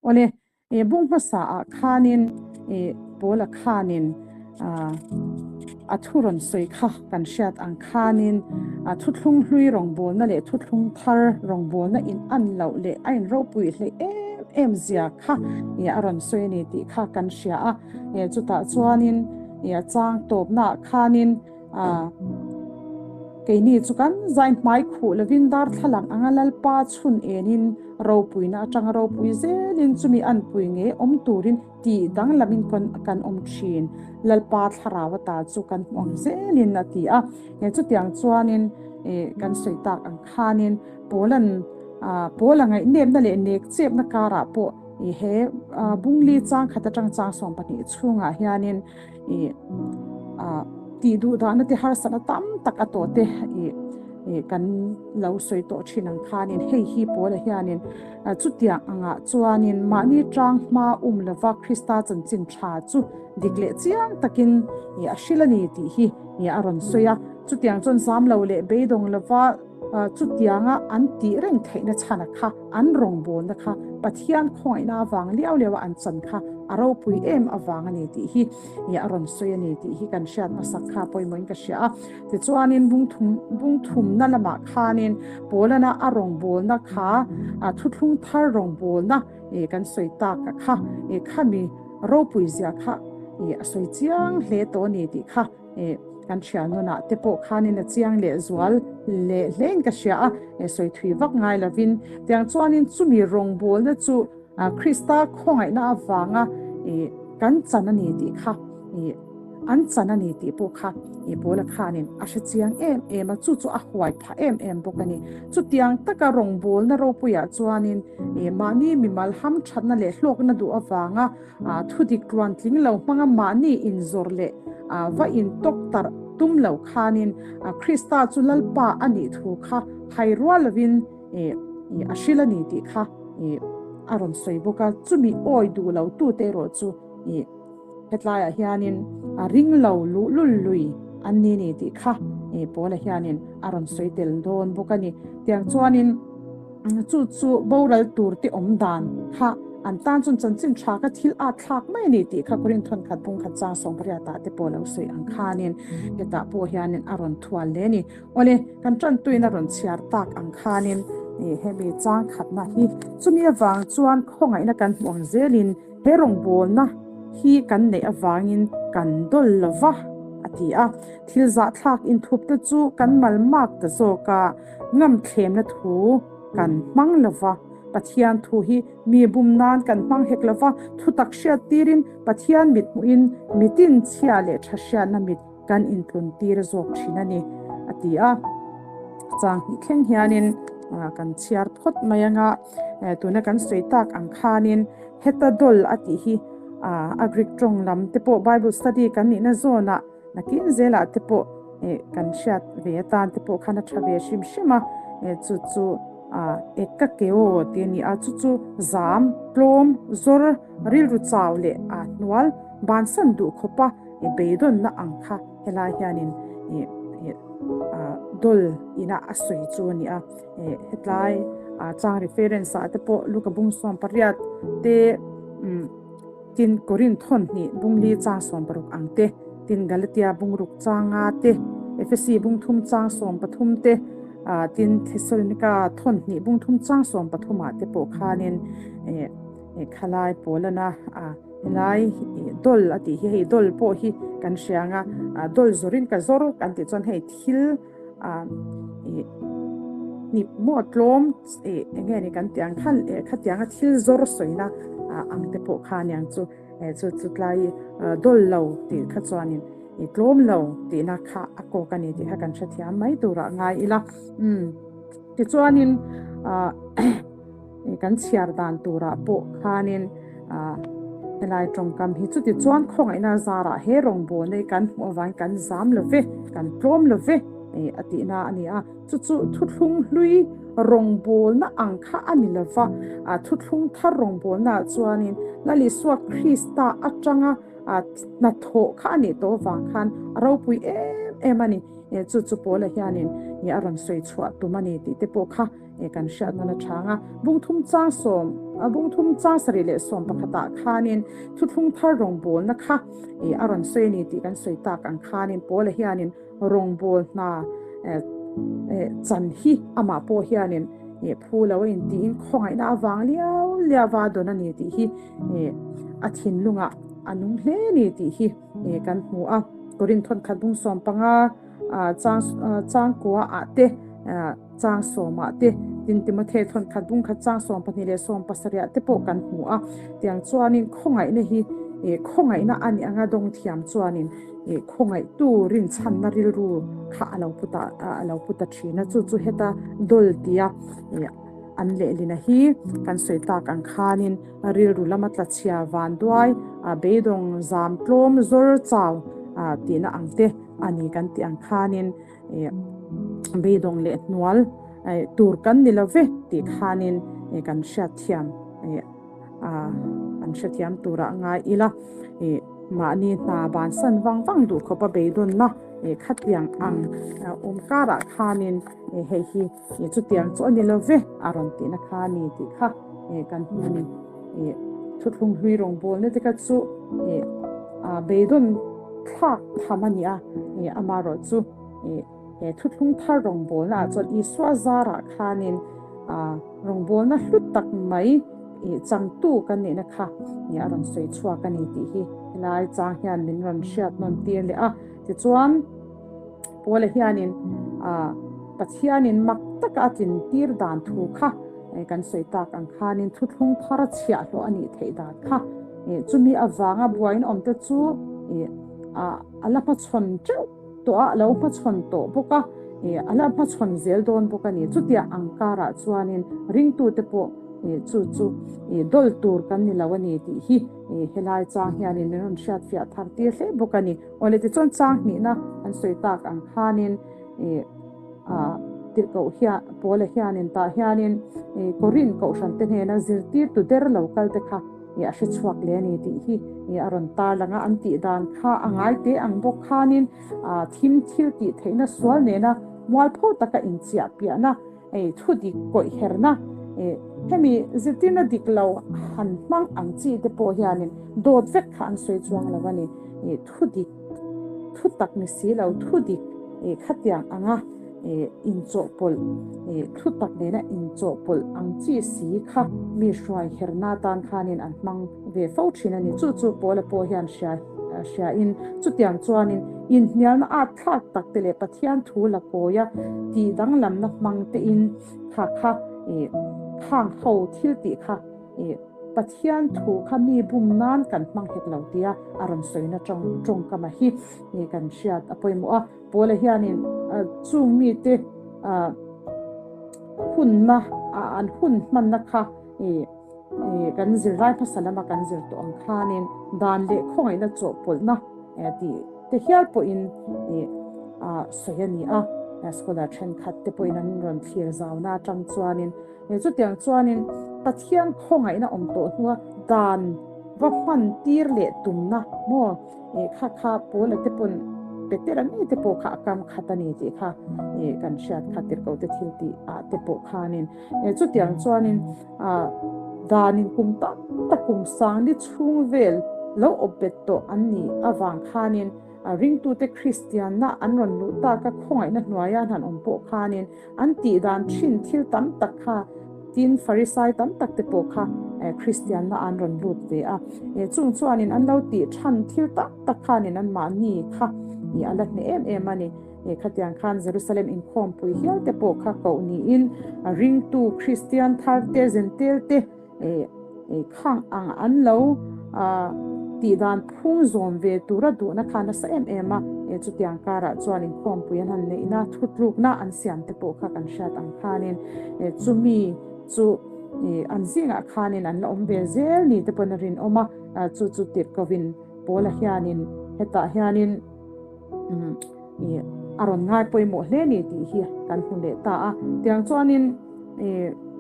Awle, bung hmasa ah khanin Paula khanin a thu rawn sawi kha kan hriat ang khanin thuthlung hlui rawngbawlna leh thuthlung thar rawngbawlna in an loh leh a in ropui hleih em em zia kha a rawn sawi a ni tih kha kan hria a. Chutah chuanin a chang tawpna ah khanin Keini chu kan zai hmai khuh lovin darthlalang anga Lalpa chhun enin ropuina atanga ropui zelin chumi anpui nge awm turin tih danglamin kan awm thin. Lalpa thlarau ata chu kan hmu ang zelin a ti a. Chutiang chuanin kan sawi tak ang khanin Paula'n Paula ngaihnepna leh nekchepna karah pawh he bungli chang khat atang chang 12 chhungah hianin i tih duh dahna te harsatna tam tak a tawh te i kan lo sawi tawh thin ang khanin hei hi Paula hianin chutiang angah chuanin mahni tang hma um lova Krista chanchin tha chu dik leh chiang takin i a hril a ni tih hi a rawn sawi a. Chutiang chuan zam lo leh beidawng lova Chutianga an tih reng theihna chhana kha, an rawngbawlna kha Pathian khawngaihna avang liau liaua an chan kha a ropui em avang a ni tih hi a rawn sawi a ni tih hi kan hriat hmasak kha pawimawhin ka hria a. Tichuanin bungthumna lamah khanin Paulana a rawngbawlna kha thuthlung thar rawngbawlna kan sawi tak kha khami ropui zia kha a sawi chiang hle tawh a ni tih kha Kan thianunah te pawh khanin a chiang leh zual leh hlein ka hria a, sawi thui vak ngai lovin. Tiang chuanin chumi rawngbawlna chu Krista khawngaihna avanga kan chan a ni tih kha, an chan a ni tih pawh kha Paula khanin a hre chiang em em a, chu chu a huai phah em em bawk a ni. Chutiang taka rawngbawlna ropuiah chuanin mahni mimal hamthatna leh hlawkna duh avanga Thudik tluan tling lo hmanga mahni inzawrh leh va intawk tarh tum lo khanin Krista chu Lalpa a nih thu kha hai rual lovin a hril a ni tih kha a rawn sawi bawk a. Chumi awi duh lo tute erawh chu hetlaiah hianin a ring lo luhlul lui an ni ni tih kha Paula hianin a rawn sawi tel dawn bawk a ni. Tiang chuanin. Chu chu boral tur te awm dan kha an tan chuan chanchin tha kha thil at thlak mai a ni tih kha Korinthon khat bung khat chang 18 ah te pawh lo sawi ang khanin hetah pawh hianin a rawn thual hle a ni. Awle, kan tantuin a rawn chhiar tak ang khanin hemi chang khatna hi chumi avang chuan khawngaihna kan hmuh ang zelin he rawngbawlna hi kan neih avangin kan dawl lo va a ti a. Thil zahthlak inthup te chu kan malmak ta zawk a. Ngamthlemna thu kan hmang lo va, Pathian thu hi mi bum nan kan hmang hek lo va, thutak hriat tirin Pathian mit hmuhin mitin chhia leh tha hriatna mit kan intlun tir zawk thin a ni, a ti a. Chang hnih thleng hianin kan chhiar phawt mai anga tuna kan sawi tak ang khanin heta dawl a tih hi a Greek tawng lam te pawh Bible study kan nihna zawnah Nakin zelah te pawh kan hriat ve atan te pawh khan a tha ve hrim hrim a, chu chu ek ka ke aw tih a ni a, chu chu zam, tlawm, zawr, rilru chau leh a hnual bansan duh khawpa beidawnna ang kha helai hianin dawl ina a sawi chu a ni a, hetlai chang reference ah te pawh Luka bung 18 te Tin, Korinth thawn hnih bung li chang 60 ang te, tin Galatia bung ruk chang nga te, Efesi bung thum chang 13 te, tin Thesalonika thawn hnih bung thum chang 13 ah te pawh khanin khalai Paulana helai dawl a tih hi hei dawl pawh hi kan hria ang a, dawl zawrin ka zawr kan tih chuan hei thil hnip maw tlawm eng nge ni kan tih ang khan khatianga thil zawr sawina ang te pawh kha aniang chu chu chu tlai dawl lo tih kha chuanin i tlawm lo tihna kha a kawk a ni tih kha kan hrethiam mai turah ngai ila tichuanin Kan chhiar dan turah pawh khanin helai tawngkam hi chuti chuan khawngaihna zarah he rawngbawlna hi kan hmuh avangin kan zam lo ve, kan tlawm lo ve a tihna a ni a. Chu chu thuthlung hlui rawngbawlna ang kha a ni lo va, thuthlung thar rawngbawlnaah chuanin Lal Isua Krista atanga hnathawh kha a nih tawh avang khan a ropui em em a ni. Chu chu Paula hianin a rawn sawi chhuah tum a ni tih te pawh kha. kan hriat nawn a chang a. Bung thum chang sawm, bung thum chang sarih leh sawm pakhatah khanin thuthlung thar rawngbawlna kha a rawn sawi a ni tih kan sawi tak ang khanin Paula hianin rawngbâwl hna chan hi amah pawh hianin phu lo a intiin khawngaihna avang liau liau a dawn a ni tih hi a thinlungah a nung hle a ni tih hi kan hmu a. Korinth thawnkhat bung 15 chang changkua ah te chang sawmah te tin Timothy thawnkhat bung khat chang 12 leh 17 ah te pawh kan hmu a. Tiang chuanin khawngaihna hi khawngaihna a nih anga dawng thiam chuanin khawngaihtu rinchhanna rilru kha a lo puta a lo puta thin a. Chu chu heta dol tia an lehlina hi kan sawi tak ang khanin rilru lama tlachhia vanduai beidawng zam tlawm zawr chau tihna ang te a ni kan tih ang khanin beidawng leh hnual tur kan ni lo ve tih khanin kan hriatthiam an hrethiam turah ngai ila mahni hna bansan vang vang duh khawpa beidawnna khatiang ang awm karah khanin hei hi chutiang chu a ni lo ve a rawn tihna kha a ni tih kha kan hmu a ni. Thuthlung hlui rawngbawlna te kha chu beidawn thlak tham a ni a, amaherawh chu he thuthlung thar rawngbawlna ah chuan Isua zarah khanin rawngbawlna hlu tak mai changtu kan nihna kha a rawn sawi chhuak a ni tih hi helai chang hian min rawn hriat nawn tir leh a. Tichuan Paula hianin Pathianin mak taka a tlin tir dan thu kha kan sawi tak ang khanin thuthlung thar a chhiahhlawh a nih theih dan kha chumi avanga buain awmte chu a la hmachhawn teuh tawh a, a lo hmachhawn tawh bawk a, a la hmachhawn zel dawn bawk a ni. Chutia ang karah chuanin ringtute pawh chu chu dawl tur kan ni lo a ni tih hi helai chang hianin min rawn hriatfiah thar tir hle bawk a ni. Awle tichuan chang hnihna an sawi tak ang khanin tirhkoh hian Paula hianin tah hianin Korinth kohhrante hnena zirtirtu der lo kalte kha a hre chhuak leh a ni tih hi a rawn tarlang a, an tih dan kha a ngai te ang bawk khanin thim thil tih theihna sual nena mualpho taka inchiah piahna thu dik kawih herna hemi zirtirna dik lo han hmang ang chi te pawh hianin dawt vek kha an sawi chuang lo a ni. Thu dik thu tak ni si lo thu dik khatiang anga inchawhpawlh thu tak nena inchawhpawlh ang chi si kha mi hruai herna atan khanin an hmang ve fo thin a ni. Chu chu Paula pawh hian hria hriain chutiang chuanin inhnialna at thlak tak te leh Pathian thu la kawia tih danglamna hmang tein kha kha khang ho thil tih kha Pathian thu kha mi bum nan kan hmang hek lo tia a rawn sawina tawngkam a hi kan hriat a pawimawh a. Paula hianin chung mite hunna an hun hmanna kha kan zirlai hmasa lama kan zir tawh ang khanin dan leh khawngaihna chawhpawlhna tih te hial pawhin sawi a ni a. Scholar thenkhat te pawhin an rawn thlir zauna atang chuanin chutiang chuanin Pathian khawngaihna awm tawh hnua dan va hman tir leh tumna maw kha kha Paula te pawn Petera ngei te pawh kha a kam khat a ni tih kha kan hriat kha tirhkoh te thil tih ah te pawh khanin chutiang chuanin danin kum tam tak kum sangli chhung vel lo awp bet tawh an nih avang khanin ringtute Kristianna an rawn luh taka khawngaihna hnuaia an han awm pawh khanin an tih dan thin thil tam tak kha tin Farisai tam tak te pawh kha Kristianna an rawn lut ve a. Chung chuanin an lo tih than thil tam tak khanin anmahni kha a la hneh em em a ni. Khatiang khan Jerusalem inkhawmpui hial te pawh kha koh niin ringtu Kristian thar te Zentel te khang ang an lo tih dan phung zawm ve tura duhna kha nasa em em a. Chutiang karah chuan inkhawmpui an han neihna thutlukna an siam te pawh kha kan hriat ang khanin chumi chu an zingah khanin an la awm ve zel ni te pawn a rinawm a. Chu chu tirhkovin Paula hianin hetah hianin a rawn ngai pawimawh hle ni tih hi kan hmu leh ta a. Tiang chuanin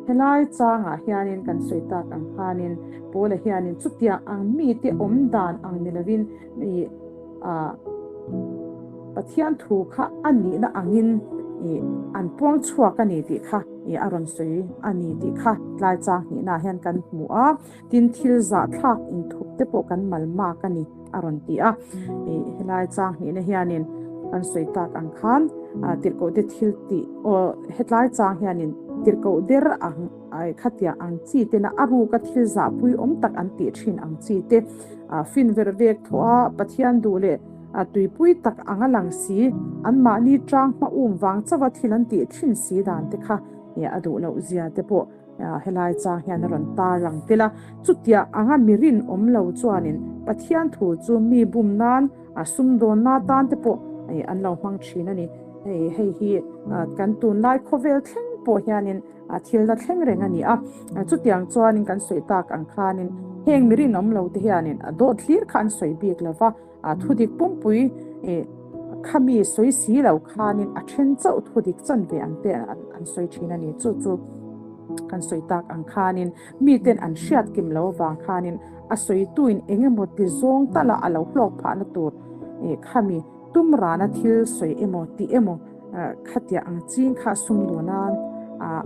helai changah hianin kan sawi tak ang khanin Paula hianin chutiang ang mite awm dan ang ni lovin Pathian thu kha a nihna angin an puang chhuak a ni tih kha a rawn sawi a ni tih kha tlai chang hnihnaah hian kan hmu a, tin thil zahthlak inthup te pawh kan mal mak a ni a rawn ti a. Helai chang hnihna hianin kan sawi tak ang khan tirhkoh te thil tih aw hetlai chang hianin tirhkoh der ang khatiang ang chi tena a ruka thil zahpui awm tak an tih thin ang chi te fin ver vek thawh a Pathian duh leh A tuipui tak ang a lang si, anmahni tang hma um vang chauha thil an tih thin si dan te kha a duh loh zia te pawh helai chang hian a rawn tar lang tel a. Chutiah anga mi rinawm lo chuanin Pathian thu chu mi bum nan, a sumdawnna tan te pawh an lo hmang thin a ni. Hei hi kan tunlai khawvel thleng pawh hianin A thil la thleng reng a ni a, chutiang chuanin kan sawi tak ang khanin heng mi rinawm lo te hianin a dawt hlir kha an sawi bik lo va, thudik pumpui khami sawi si lo khanin a then chauh thudik chan ve ang te an sawi thin a ni. Chu chu kan sawi tak ang khanin miten an hriat kim lo vang khanin a sawituin eng emaw ti zawng tala a lo hlawk phahna tur khami Tum rana thil sawi emaw tih emaw khatiah ang ching kha sum duh nan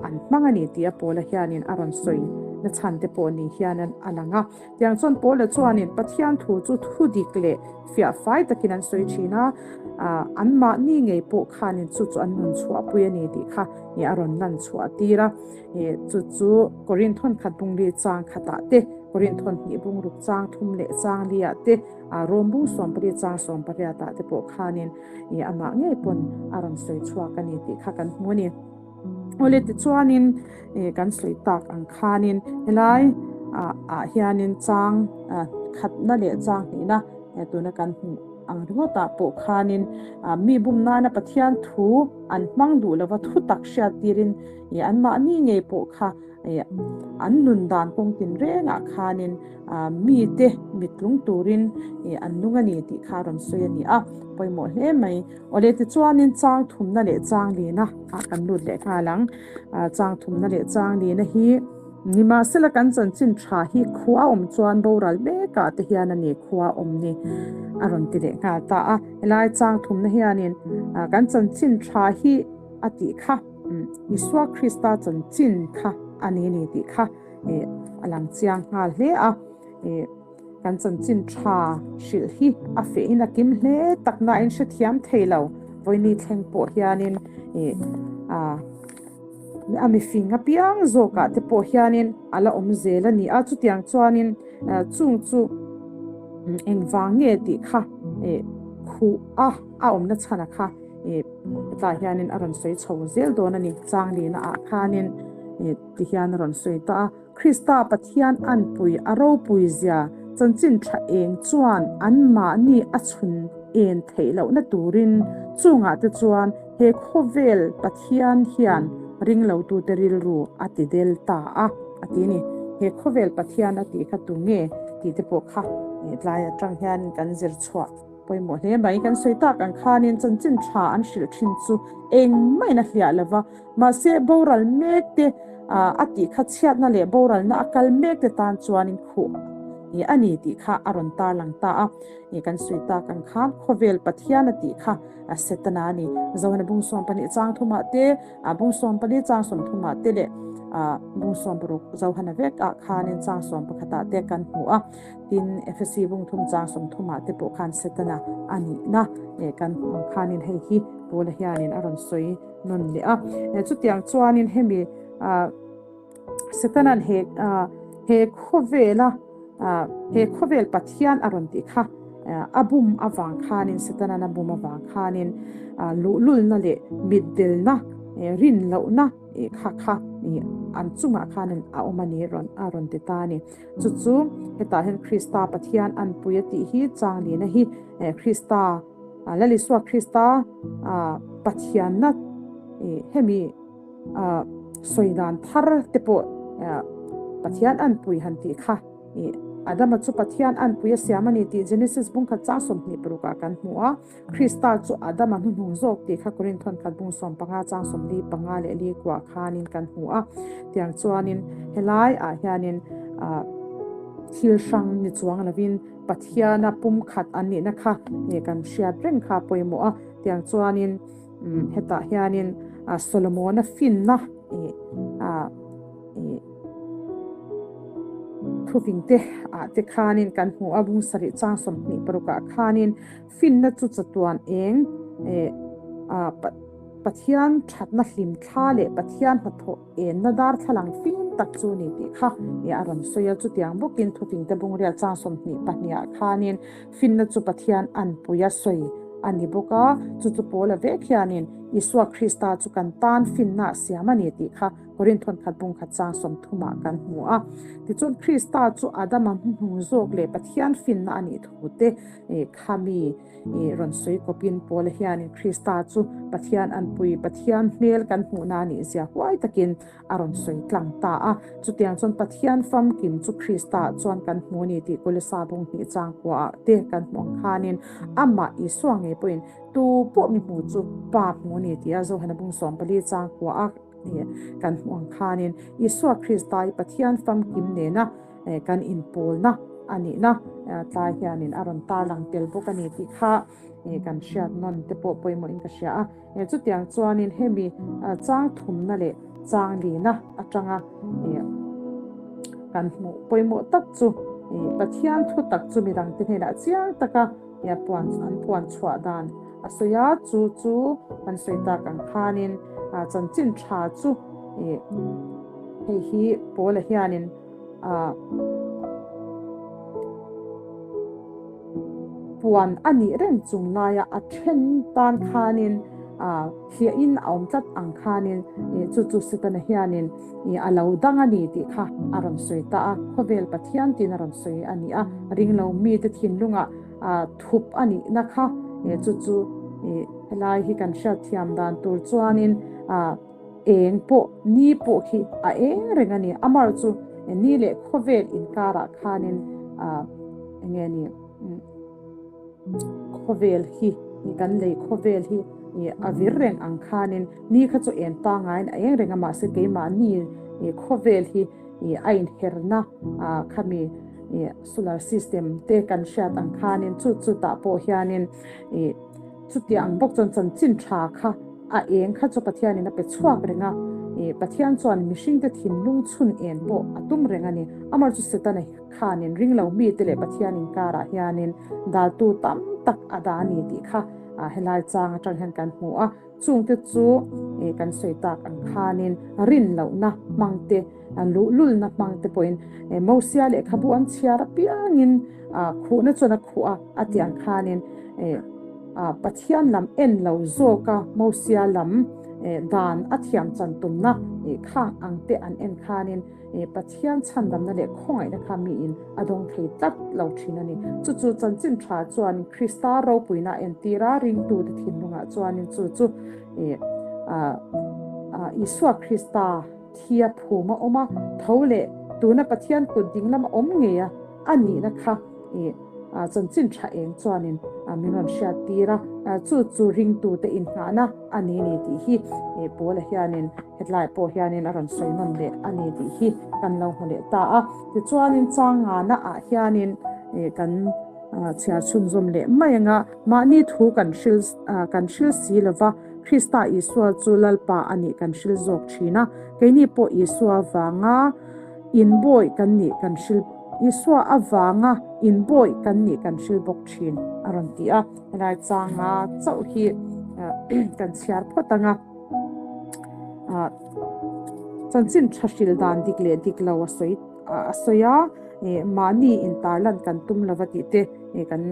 an hmang a ni tih a Paula hianin a rawn sawi na chhan te pawh ni hian a lang a. Tiang chuan Paula chuanin Pathian thu chu thu dik leh fiah fai takin an sawi thin a, anmahni ngei pawh khanin chu chu an nun chhuahpui a ni tih kha a rawn lan chhuah tir a. Chu chu Korinthon khat bungli chang khatah te, Korinthon hnih bungruk chang thum leh chang liah te, A rawmbung sawmpariat chang sawmpariatah te pawh khanin i amah ngei pawn a rawn sawi chhuak a ni tih kha kan hmu a ni. Awle tichuanin i kan sawi tak ang khanin helai ah hianin chang khatna leh chang hnihna tuna kan hmuh ang ringawtah pawh khanin mi bum nana Pathian thu an hmang duh lova thu tak hriat tirin i anmahni ngei pawh kha An nun dan kawng tin rengah khanin mite mittlung turin an nung a ni tih kha a rawn sawi a ni a, pawimawh hle mai. Awle tichuanin chang thumna leh chang lina ah kan lut leh nghal ang. Chang thumna leh chang lina hi nimahsela kan chanchin tha hi khua awm chuan boral mekah te hian a ni khua awm ni a rawn ti leh nghal ta a. Helai chang thumna hianin kan chanchin tha hi a tih kha. Isua Krista chanchin kha a ni ni tih kha a lang chiang nghal hle a. Kan chanchin tha hrilh hi a fehin a kim hle tak nain hrethiam thei lo. Vawiini thleng pawh hianin a mifing apiang zawkah te pawh hianin a la awm zel a ni a. Chutiang chuanin chung chu engvang nge tih kha khuh a a awmna chhana kha Hetah hianin a rawn sawi chho zel dawn a ni. Changlina ah khanin ti hian a rawn sawi ta a, Krista Pathian anpui a ropui zia chanchin tha eng chuan anmahni a chhun en theih lohna turin chungah te chuan he khawvel Pathian hian ringlotute rilru a ti del ta a, a ti ni. He khawvel Pathian a tih kha tu nge tih te pawh kha tlai atang hian kan zir chhuah. Pawimawh hle mai, kan sawi tak ang khanin chanchin tha an hrilh thin chu engmah in a hliah lo va, mahse boral mek te a tih kha chhiatna leh boralna a kal mek te tan chuanin khuh a ni tih kha a rawn tarlang ta a, kan sawi tak ang khan khawvel Pathian a tih kha Setana a ni. Zohana bung 12 chang thumah te, bung 14 chang 30 te leh bung 16 Zohana vek ah khanin chang 11 ah te kan hmu a. Tin, Efesi bung thum chang 30 ah te pawh khan Setana a nihna kan hmuh ang khanin hei hi Paula hianin a rawn sawi nawn leh a. Chutiang chuanin hemi Setana'n he he khawvela he khawvel Pathian a rawn tih kha a bum avang khanin Setana'n a bum avang khanin luhlulna leh mitdelna rinlohna kha kha an chungah khanin a awm a ni a rawn ti ta a ni. Chu chu hetah hian Krista Pathian anpui a tih hi changlina hi Krista, Lal Isua Krista Pathianna hemi sawi dan thar te pawh Pathian anpui han tih kha Adama chu Pathian anpui a siam a ni tih Genesis bungkhat chang 26 ah kan hmu a. Krista chu Adama hnuhnung zawk tih kha Korinthon khat bung 15 chang 45 leh li kuah khanin kan hmu a. Tiang chuanin helai ah hianin thil hrang ni chuang lovin Pathiana pumkhat an nihna kha kan hriat reng kha pawimawh a. Tiang chuanin hetah hianin Solomona finna. ih ih thufing te ah te khanin kan hmu a bung sarih chang 26 ah khanin finna chu chatuan eng Pathian thatna hlim thla leh Pathian hnathawh enna darthlalang fim tak chu ni tih kha a rawn sawi a. Chutiang bawkin thufing te bungriat chang 22 ah khanin finna chu Pathian anpui a sawi a ni bawk a, chu chu Paula vek hianin Isua Krista chu kan tan finna a siam a ni tih kha Korinthon khat bung khat chang 30 ah kan hmu a. Tichuan Krista chu Adama hmuhnung zawk leh Pathian finna a nih thu te khami rawn sawi kawpin Paula hianin Krista chu Pathian anpui, Pathian hmel kan hmuhna a nih zia huai takin a rawn sawi tlang ta a. Chutiang chuan Pathian famkim chu Krista chuan kan hmu a ni tih Kolosa bung hnih chang kuaah te kan hmuh ang khanin amah Isua ngei pawhin tu pawh mi hmu chu Pa hmu a ni tih a Johana bung 14 chang kuaah kan hmuh ang khanin Isua Krista hi Pathian famkim nena kan inpawlna a nihna tlai hianin a rawn tarlang tel bawk a ni tih kha kan hriat nawn te pawh pawimawhin ka hria a. Chutiang chuanin hemi chang thumna leh chang lina atanga kan hmuh pawimawh tak chu Pathian thu tak chu midangte hnenah chiang taka puan an puan chhuah dan a sawi a, chu chu kan sawi tak ang khanin chanchin tha chu hei hi Paula hianin puan a nih reng chung laia a then tan khanin hliahin a awm tlat ang khanin chu chu Setana hianin a lo dang a ni tih kha a rawn sawi ta a, khawvel Pathian tiin a rawn sawi a ni a, ringlo mite thinlungah thup a nihna kha chu chu helai hi kan hriatthiam dan tur chuanin eng pawh ni pawh khi a eng reng a ni. Amar chu ni leh khawvel inkarah khanin enge ni khawvel hi kan lei khawvel hi a vir reng ang khanin ni kha chu en pangain a eng reng a, mahse keimah ni khawvel hi a inherna khami solar system te kan hriat ang khanin chu chu tah pawh hianin chutia ang bawk chuan chanchin tha kha a eng kha chu Pathianin a pe chhuak reng a, Pathian chuan mihringte thinlung chhun en pawh a tum reng a ni. Amar chu Setana khanin ringlo mite leh Pathian inkarah hianin daltu tam tak a dah a ni tih kha helai chang atang hian kan hmu a. Chungte chu kan sawi tak ang khanin rin lohna hmangte luhlulna hmangte pawhin Mosia lehkhabu an chhiar apiangin khuhna chuan a khuh a, a tih ang khanin Pathian lam en lo zawka Mosia lam dan a thiam chan tumna khang ang te an en khanin Pathian chhandamna leh khawngaihna kha miin a dawng thei tlat lo thin a ni. Chu chu chanchin tha chuanin Krista ropuina a entir a, ringtute thinlungah chuanin chu chu Isua Krista thia phum a awm a, tho leh tuna Pathian kut ding lama awm ngei a a nihna kha chanchin tha eng chuanin min rawn hriat tir a, chu chu ringtute inngahna a ni ni tih hi Paula hianin hetlai pawh hianin a rawn sawi nawn leh a ni tih hi kan lo hmu leh ta a. Tichuanin changana ah hianin kan chhiar chhunzawm leh mai anga mahni thu kan hril kan hril si lova Krista Isua chu Lalpa a nih kan hril zawk thin a, keini pawh Isua vanga inbawi kan nih kan hril Isua avanga inbawi kan nih kan hril bawk thin a rawn ti a. Helai changa chauh hi kan chhiar phawt anga chanchin tha hril dan dik leh dik lo a sawi a sawi a, mahni intarlan kan tum lova tih te kan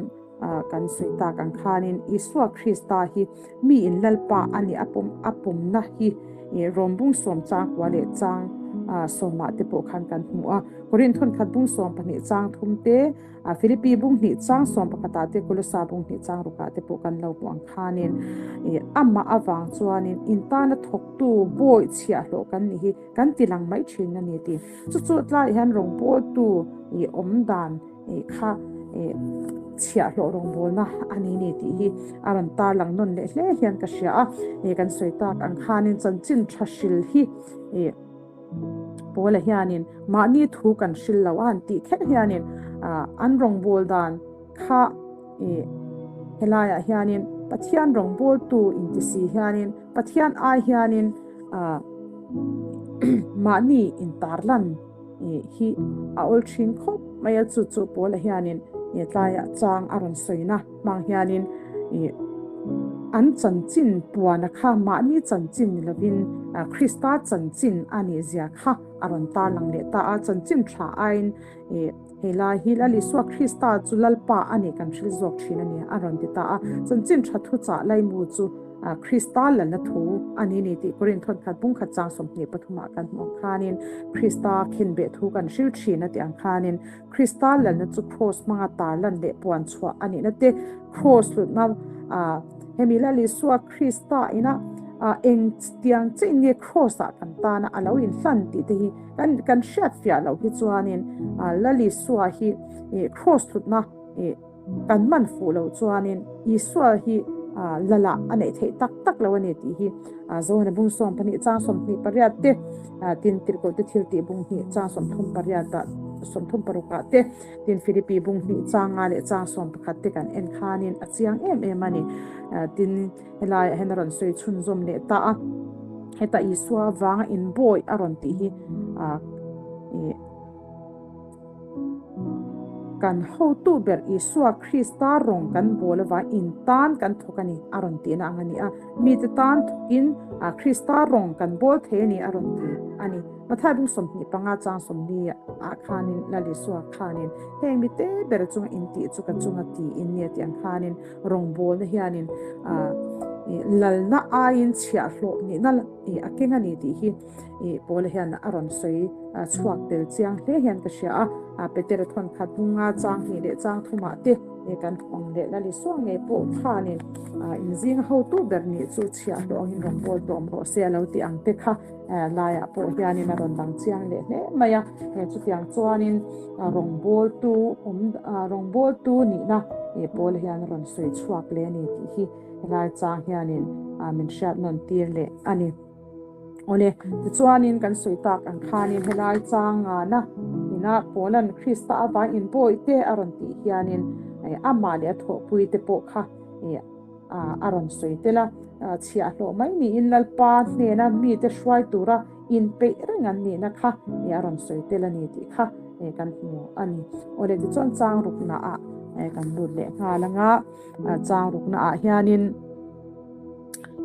kan sawi tak ang khanin Isua Krista hi mi in Lalpa a nih a pawm a pawmna hi Rom bung sawm chang kua leh chang sawmah te pawh khan kan hmu a. Korinthon khat bung 12 chang thum te Philippi bung hnih chang 11 ah te Kolosa bung hnih chang rukah te pawh kan lo hmu ang khanin amah awang chuanin intana thawktu bawi chhiah hlawh kan ni hi kan tilang mai thin a ni ti. Chu chu tlai hian rawngbawl tu awm dan kha chhiah hlawh rawngbawlna a ni ni tih hi a rawn tarlang nawn leh hle hian ka hria a. Kan sawi tak ang khanin chanchin tha hril hi Paula hianin mahni thu kan hril lo a han tih kher hianin an rawngbâwl dan kha helaiah hianin Pathian rawngbâwltu inti si hianin Pathian ai hianin. Mahni intarlan hi a awl thin khawp mai a, chu chu Paula hianin tlaiah chang a rawn sawina hmang hianin an chanchin puana kha mahni chanchin ni lovin Krista chanchin a nih zia kha a rawn tarlang leh ta a, chanchin tha aiin Helai hi Lal Isua Krista chu Lalpa a nih kan hril zawk thin a ni, a rawn ti ta a. Chanchin tha thuchah laimu chu Krista lalna thu a ni ni tih Korinth thawnkhat bungkhat chang 23 ah kan hmuh ang khanin Krista khenbeh thu kan hril thin a tih ang khanin Krista lalna chu Kraws hmanga tarlan leh puan chhuah a nihna te Kraws hlutna hemi Lal Isua Krista ina eng tiang chiah nge Kraws ah kan tana a lo inhlan tih te hi Kan kan hriat fiah loh hi chuanin Lal Isua hi Kraws hlutna kan man fuh loh chuanin Isua hi Lala a neih theih tak tak lo a ni tih hi Zohana bung 12 chang 28 te tin Tirhkoh te thil tih bung hnih chang 38 ah 36 ah te tin Philippi bung hnih chang nga leh chang 11 te kan en khanin a chiang em em a ni. Tin Helaiah hian a rawn sawi chhunzawm leh ta a, heta Isua vanga inbawi a rawn tih hi kan hotu ber Isua Krista rawng kan bawl avang in tan kan thawk a ni a rawn tihna ang a ni a, mite tan thawkin Krista rawng kan bawl thei a ni a rawn ti a ni. Mathai bung 25 chang 40 ah khanin Lal Isua khanin heng mite ber chunga intih chu ka chunga tiin nia tih ang khanin Rawngbawlna hianin lalna aiin chhiahhlawh nihna a keng a ni tih hi Paula hian a rawn sawi chhuak tel chiang hle hian ka hria a. Petera thawn khat bunga chang hnih leh chang thumah te kan hmang leh Lal Isua ngei pawh khanin inzing hotu ber nih chu chhiahhlawh angin rawngbâwl tawm rawh se a lo ti ang te kha laiah pawh hianin a rawn dang chiang leh hle mai a. Chutiang chuanin rawngbawltu awm rawngbawltu nihna Paula hian a rawn sawi chhuak leh a ni tih hi helai chang hianin min hriat nawn tir leh a ni. Awle, tichuanin kan sawi tak ang khanin helai chang ngana ina Paula'n Krista avang inbawi te a rawn tih hianin amah leh a thawhpui te pawh kha a rawn sawi tel a, chhiahhlawh mai niin Lalpa hnena mite hruai tura inpeih reng an nihna kha a rawn sawi tel a ni tih kha kan hmu a ni. Awle tichuan chang ruknaah kan lut leh nghal anga chang ruknaah hianin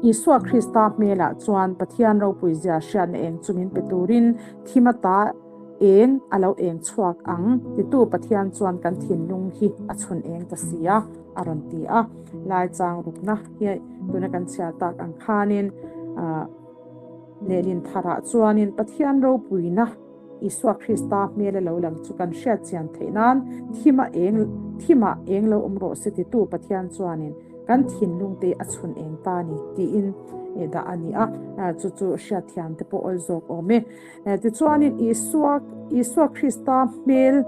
Isua Krista hmelah chuan Pathian ropui zia hriatna eng chu min pe turin thim ata Eng a lo eng chhuak ang, titu Pathian chuan kan thinlung hi a chhun eng ta si a, a rawn ti a. Lai chang rukna hi tuna kan chhiar tak ang khanin lehlin tharah chuanin Pathian ropuina Isua Krista hmel a lo lang chu kan hriat chian theih nan thima eng thimah eng lo awm rawh se titu Pathian chuanin kan thinlung te a chhun eng ta ni tiin dah a ni a, chu chu hriatthiam te pawh awl zawk awm e. Tichuanin Isua, Isua Krista hmel,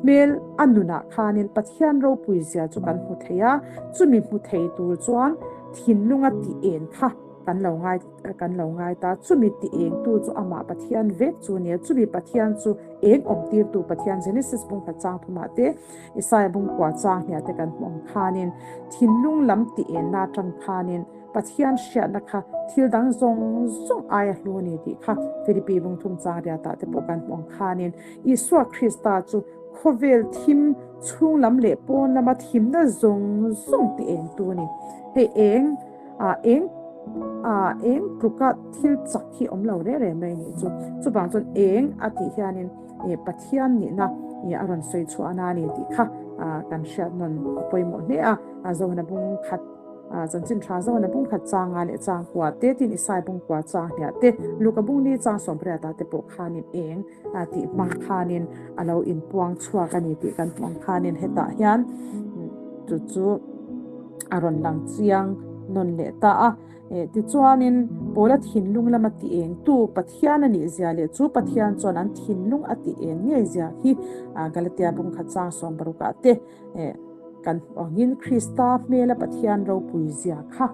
hmel a nunah khanin Pathian ropui zia chu kan hmu thei a, chumi hmu thei tur chuan thinlunga tih eng kha kan lo ngai, kan lo ngai ta. Chumi tih engtu chu amah Pathian vek chu a ni a, chumi Pathian chu eng awmtirtu Pathian Genesis bungkhat chang thumah te, Isaia bungkua chang hniah te kan hmu ang khanin thinlung lam tih enna atang khanin Pathian hriatna kha thil dang zawng zawng aia hlu a ni tih kha Philippi bungthum chang riatah te pawh kan hmu ang khanin Isua Krista chu khawvel thim chhung lam leh pawn lama thimna zawng zawng ti engtu a ni. Hei eng ah eng ah eng tluka thil chak hi awm lo reng reng mai a nih chu. Chuvang chuan eng a tih hianin Pathian nihna a rawn sawi chhuahna a ni tih kha kan hriat nawn a pawimawh hle a. Zohana bung khat Chanchin tha zawn a bungkhat changa leh changkua te tin Isai bungkua chang hniah te Luka bungli chang 18 ah te pawh khanin eng tih hmang khanin a lo inpuang chhuak a ni tih kan hmuh ang khanin hetah hian chu chu a rawn lang chiang nawn leh ta a. Tichuanin Paula thinlung lama ti engtu Pathian a nih zia leh chu Pathian chuan an thinlung a ti eng ngei zia hi Galatia bungkhat chang 16 ah te Kan hmuh angin Krista hmela Pathian ropui zia kha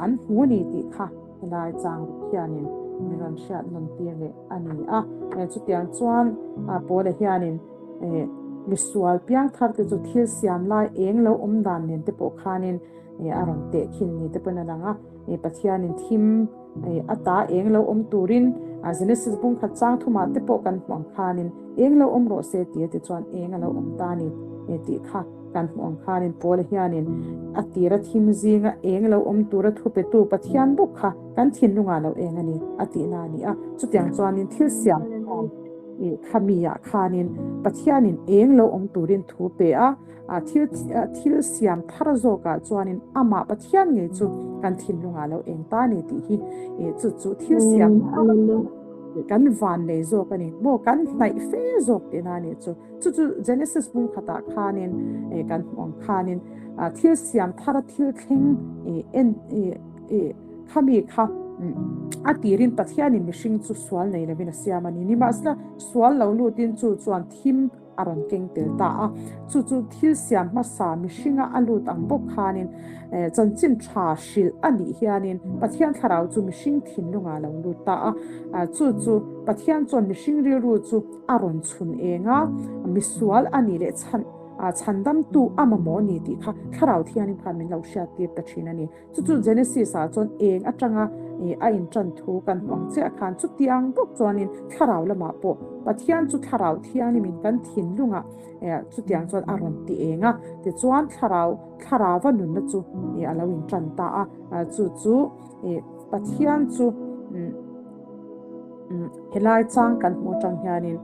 an hmu a ni tih kha helai chang ruk hianin min rawn hriat nawn tir leh a ni a. Chutiang chuan Paula hianin misual piangthar te chu thil siam lai eng lo awm dan nen te pawh khanin a rawn tehkhin ni te pawhin a lang a, Pathianin thim ata eng lo awm turin Genesis bung khat chang thumah te pawh kan hmuh ang khanin eng lo awm rawh se tia ti chuan eng a lo awm ta a ni tih kha kan hmuh ang khanin Paula hianin a tira thim zinga eng lo awm tura thupetu Pathian bawk kha kan thinlungah lo eng a ni a tihna a ni a, chutiang chuanin thil siam khami ah khanin Pathianin eng lo awm turin thu pe a. Thil thil siam thar zawkah chuanin amah Pathian ngei chu kan thinlungah lo eng ta ni tih hi chu chu thil siam kan van nei zawk a ni maw kan hnaih fe zawk tihna a ni chu chu chu Genesis bung khatah khanin kan hmuh ang khanin thil siam thara thil thleng en khami kha a tirin Pathianin mihring chu sual nei lovin a siam a ni nimahsela sual lo lutin chu chuan thim a rawn keng tel ta a. Chu chu thil siam hmasa mihringa a lut ang bawk khanin chanchin tha hrilh a nih hianin Pathian thlarau chu mihring thinlungah a lo lut ta a. Chu chu Pathian chuan mihring rilru chu a rawn chhun eng a, misual a nih leh chhan chhandamtu a mamawh a ni tih kha thlarau thianghlim khan min lo hriattir ta thin a ni. Chu chu Genesis ah chuan eng atanga a intan thu kan hmu ang chiah khan chutiang bawk chuanin thlarau lamah pawh Pathian chu thlarau thianghlimin kan thinlungah chutiang chuan a rawn ti eng a, tichuan thlarau thlarauva nunna chu a lo intan ta a, chu chu Pathian chu helai chang kan hmuh atang hianin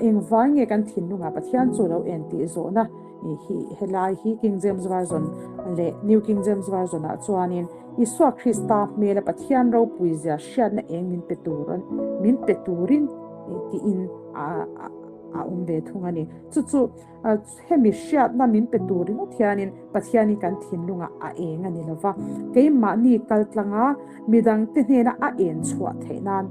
engvai nge kan thinlungah Pathian chu lo en tih zawhna Hi helai hi King James Version leh New King James Version ah chuanin Isua Krista hmela Pathian ropui zia hriatna eng min pe tur min pe turin tiin a a awm ve thung a ni. Chu chu hemi hriatna min pe tur ringawt hianin Pathianin kan thinlungah a eng a ni lova, keimahni kaltlanga midangte hnena a en chhuah theih nan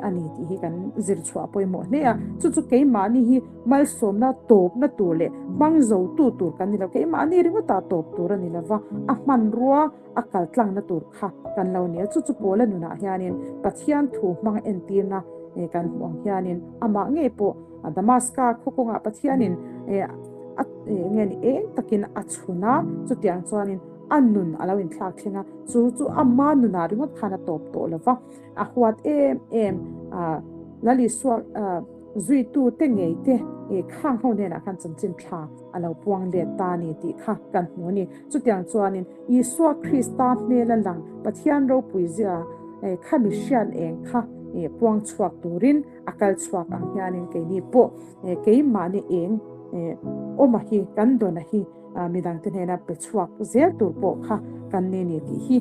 a ni tih hi kan zir chhuah pawimawh hle a. Chu chu keimahni hi Malsawmna tawpna tur leh hmang zotu tur kan ni lo. Keimahni ringawtah tawp tur a ni lo va, a hmanrua a kal tlangna tur kha kan lo ni a. Chu chu Paula nunah hianin Pathian thu hmang entirna kan hmuh ang hianin amah ngei pawh Damaska khaw kawngah Pathianin a nge ni eng takin a chhun a, chutiang chuanin a nun a lo inthlak thleng a, chu chu ama nunah ringawt khan a tawp tawh lo va, a huat em em a Lal Isua Zuitu te ngei te khang ho hnenah khan chanchin tha a lo puang let ta a ni tih kha kan hmu a ni. Chutiang chuanin Isua Krista hmel a lang Pathian ropui zia kha mi hriat eng kha puang chhuak turin a kal chhuak ang hianin keini pawh keimahni eng awma hi kan dawna hi Midangte hnena pe chhuak zel tur pawh kha kan ni ni tih hi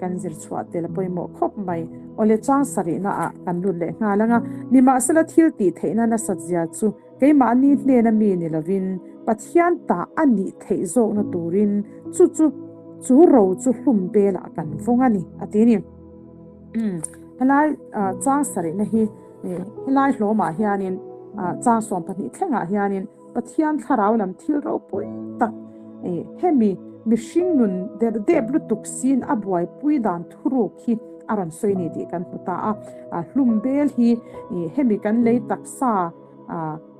kan zir chhuah tel a pawimawh khawp mai. Awle chang sarihna ah kan lut leh nghal ang a, nimahsela thil tih theihna nasat zia chu keimahni hnena mi ni lovin Pathian ta a nih theih zawkna turin chu chu chu ro chu hlum belah kan vawng a ni a ti a ni. Helai chang sarihna hi helai hlawmah hianin chang 12 thlengah hianin Pathian thlarau lam thil ropui tak hemi mihring nun der dep lutuk siin a buaipui dan thuruk hi a rawn sawi ni tih kan hmu ta a. Hlum bel hi hemi kan lei taksa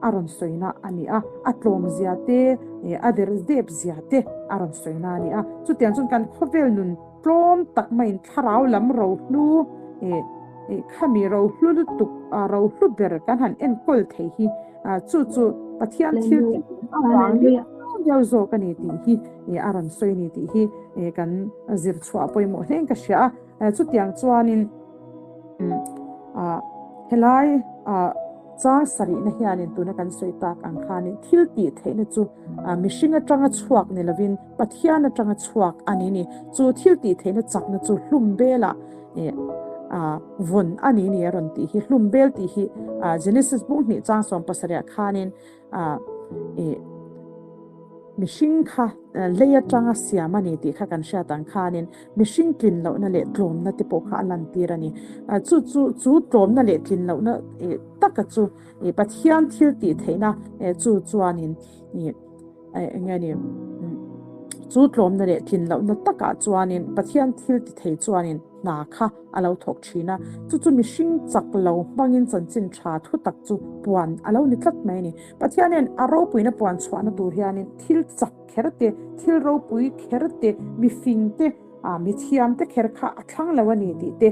a rawn sawina a ni a, a tlawm zia te, a der dep zia te a rawn sawina a ni a. Chutiang chuan kan khawvel nun Tlawm tak maiin thlarau lam rohlu khami rohlu lutuk rohlu ber kan han enkawl thei hi chu chu Pathian thil tih avang viau zawk a ni tih hi a rawn sawi a ni tih hi kan zir chhuah pawimawh hle in ka hria a. Chutiang chuanin helai chang sarihna hianin tuna kan sawi tak ang khanin thil tih theihna chu mihring atanga chhuak ni lovin Pathian atanga chhuak a ni ni. Chu thil tih theihna chakna chu hlum belah vawn a ni ni a rawn tih hi. Hlum bel tih hi Genesis bung hnih chang 17 khanin mihring kha lei atanga siam a ni tih kha kan hriat ang khanin mihring tlin lohna leh tlawmna te pawh kha a lantir a ni. Chu chu chu tlawmna leh tlin lohna taka chu Pathian thil tih theihna chu chuanin Eng nge ni? Chu tlawmna leh tlin lohna takah chuanin Pathian thil ti thei chuanin hna kha a lo thawk thin a, chu chu mihring chak lo hmangin chanchin tha thutak chu puan a lo ni tlat mai a ni. Pathianin a ropuina puan chhuahna tur hianin thil chak kher te, thil ropui kher te, mifing te, mithiam te kher kha a thlang lo a ni tih te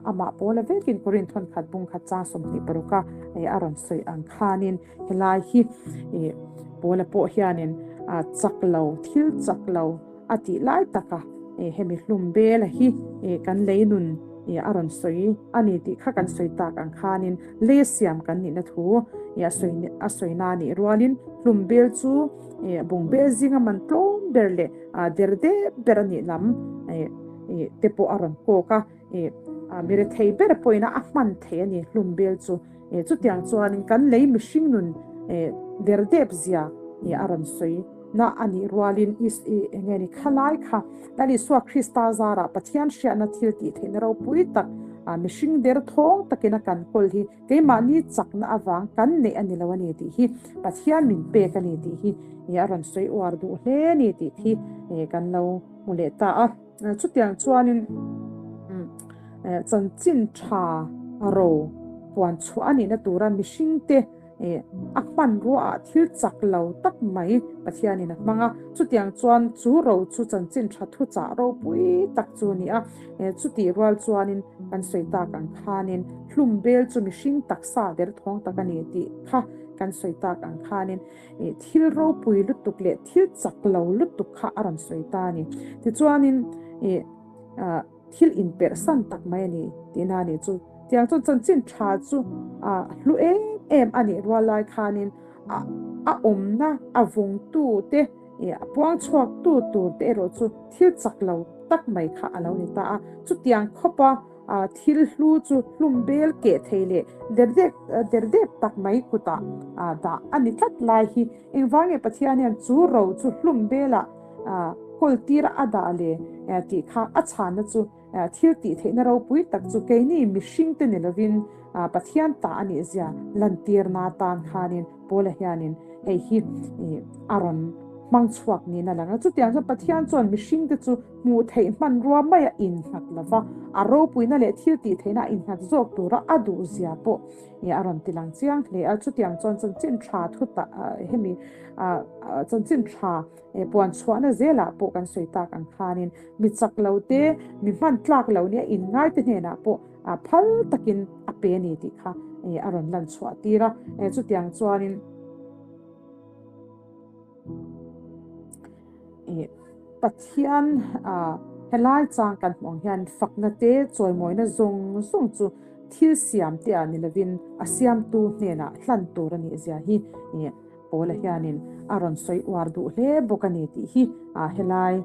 amah pawla vekin Korinth thawnkhat bung khat chang 26 a a rawn sawi ang khanin helai hi pawla pawh hianin chak lo, thil chak lo a tih lai taka hemi hlum bela hi kan lei nun a rawn sawi a ni tih kha kan sawi tak ang khanin lei siam kan nihna thu a sawi na nih rualin hlum bel chu bung bel zinga man tlawm ber leh der dep ber a nih lam te pawh a rawn kawk a, mi rethei ber pawhin a hman thei a ni hlum bel chu. Chutiang chuanin kan lei mihring nun der dep zia a rawn sawi na a nih rualin eng nge ni khalai kha Lal Isua Krista zarah Pathian hriatna thil tih theihna ropui tak mihring der thawng takin a kan kawl hi keimahni chakna avang kan neih a ni lo a ni tih hi Pathian min pek a ni tih hi a rawn sawi uar duh hle a ni tih hi kan lo hmu leh ta a. Chutiang chuanin chanchin tha ro puan chhuah a nihna tura mihringte a hmanruaah thil chak lo tak mai Pathianin a hmang a. Chutiang chuan chu ro chu chanchin tha thuchah ropui tak chu a ni a. Chutih rual chuanin kan sawi tak ang khanin hlum bel chu mihring taksa derthawng tak a ni tih kha kan sawi tak ang khanin Thil ropui lutuk leh thil chak lo lutuk kha a rawn sawi ta a ni. Tichuanin thil inperhsan tak mai a ni tihna a nih chu. Tiang chuan chanchin tha chu hlu em em a nih rual lai khanin a awmna a vawngtu te, a puang chhuaktu tur te erawh chu thil chak lo tak mai kha a lo ni ta a. Chutiang khawpa Thil hlu chu hlum bel keh thei leh derdep derdep tak mai kutah dah a ni tlat lai hi. Engvang nge Pathian hian chu ro chu hlum belah kawl tir a dah le tih kha a chhanna chu thil tih theihna ropui tak chu keini mihring te ni lovin Pathian ta a nih zia lantirna tan khanin Paula hianin hei hi a rawn hmang chhuak niin a lang a. Chutiang chuan Pathian chuan mihringte chu hmuh theih hmanrua mai a innghat lo va, a ropuina leh thil tih theihna a innghat zawk tura a duhzia pawh a rawn ti lang chiang hle a. Chutiang chuan chanchin tha thuta hemi chanchin tha puan chhuahna zelah pawh kan sawi tak ang khanin mi chak lo te, mi hman tlak lo nia inngaite hnenah pawh phal takin a pe a ni tih kha a rawn lan chhuah tir a. Chutiang chuanin Pathian helai chang kan hmuh ang hian fakna te chawimawina zawng zawng chu thil siam te ah ni lovin a siamtu hnenah hlan tur a nih zia hi Paula hianin a rawn sawi uar duh hle bawk a ni tih hi helai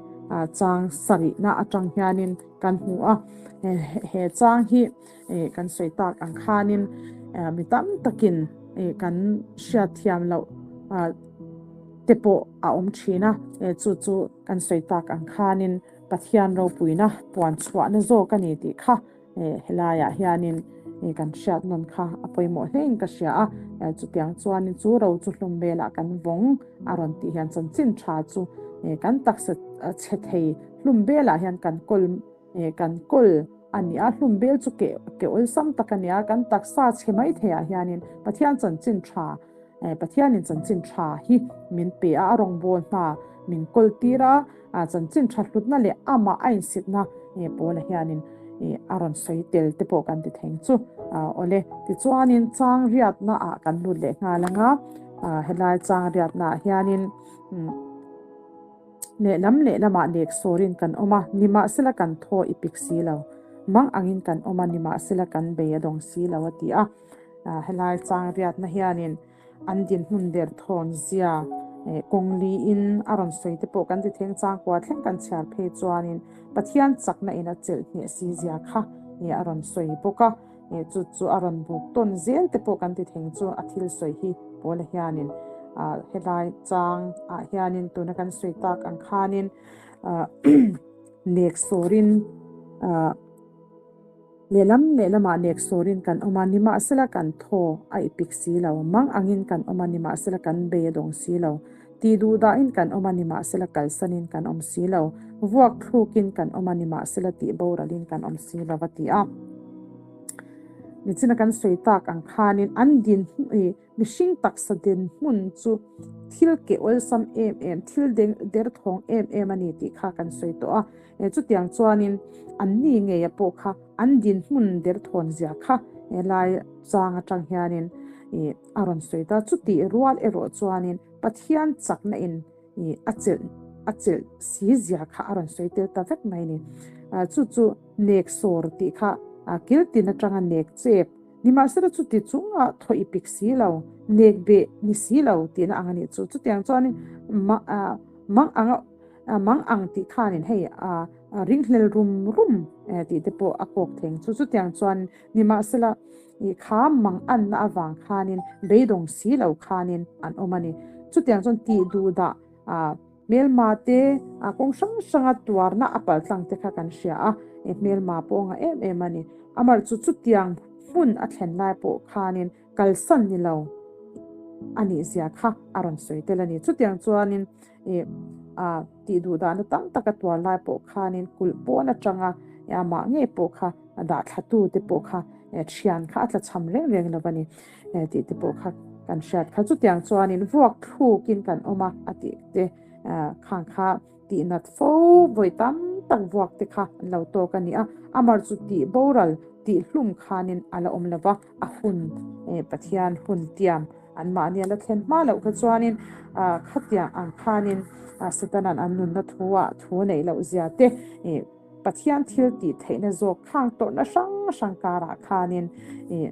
chang sarihna atang hianin kan hmu a. He chang hi kan sawi tak ang khanin mi tam takin kan hriatthiam loh te pawh a awm thin a, chu chu kan sawi tak ang khanin Pathian ropuina puan chhuahna zawk a ni tih kha helaiah hianin kan hriat nawn kha a pawimawh hlein ka hria a. Chutiang chuanin chu ro chu hlum velah kan vawng a rawn tih hian chanchin tha chu kan taksa chhe thei hlum velah hian kan kawl kan kawl a ni a, hlum bel chu ke ke awlsam tak a ni a, kan taksa chhe mai theiah hianin Pathian chanchin tha Pathianin chanchin tha hi min pe a, a rawngbâwl hna min kawl tir a, chanchin tha hlutna leh amah a insitna Paula hianin a rawn sawi tel te pawh kan ti theng chu. Awle, tichuanin chang riatna ah kan lut leh nghal ang a, helai chang riatna ah hianin Lehlam lehlamah nek sawrin kan awm a, nimahsela kan thaw i pik si lo. Mang angin kan awm a, nimahsela kan bei a dawng si lo a ti a. Helai chang riatna hianin an dinhmun der thawn zia kawng liin a rawn sawi te pawh kan ti theng changkua thleng kan chhiar phei chuanin Pathian chakna in a chelh hneh si zia kha a rawn sawi bawk a. Chu chu a rawn buk tawn zel te pawh kan ti theng chu a thil sawi hi Paula hianin helai chang ah hianin tuna kan sawi tak ang khanin nek sawrin lehlam lehlamah nek sawrin kan awm a, nimahsela kan thaw a ipik si lo, mang angin kan awm a, nimahsela kan bei a dawng si lo. Tih duh dahin kan awm a, nimahsela kalsanin kan awm si lo. Vuak thlukin kan awm a, nimahsela tih boralin kan awm si lo a ti a. Nichina kan sawi tak ang khanin an din ih mihring taksa dinhmun chu thil keh awlsam em em, thil derthawng em em a ni tih kha kan sawi tawh a. Chutiang chuanin anni ngeia pawh kha an dinhmun derthawn zia kha helai chang atang hianin ih a rawn sawi ta. Chutih rual erawh chuanin Pathian chakna in ih a chelh a chelh si zia kha a rawn sawi tel ta vek mai a ni. Chu chu nek sawr tih kha kil tin atanga nek chep nimahsela chuti chunga thaw i pik si lo, nek beh ni si lo tihna ang a nih chu. Chutiang chuanin mang anga mang ang tih khanin hei ringhlel rum rum tih te pawh a kawk theng chu. Chutiang chuan nimahsela Ih kha mang anna avang khanin beidawng si lo khanin an awm a ni. Chutiang chuan tih duh dah ah hmelma te ah kawng hrang hranga tuarna a pal tlang te kha kan hria a, eh hmelma pawh a ngah em em a ni. Amar chu chutiang hmun a thlen lai pawh khanin kalsan ni lo a nih zia kha a rawn sawi tel a ni. Chutiang chuanin ih ah tih duh dahna tam tak a tuar lai pawh khanin kulh pawn atanga eh amah ngei pawh kha a dah thlatu te pawh kha thian kha a tla cham reng reng lo a ni tih te pawh kha kan hriat kha. Chutiang chuanin vuak thlukin kan awm a a tih te khang kha tih nat fo vawi tam tak vuak te kha an lo tawk a ni a. Amar chu tih boral tih hlum khanin a la awm lo va, a hun Pathian hun tiam anmahni a la thlen hma loh kha chuanin khatiang ang khanin Satanan an nunna thuah thu neih loh zia te Pathian thil tih theihna zawk khang tawrhna hrang hrang karah khanin ih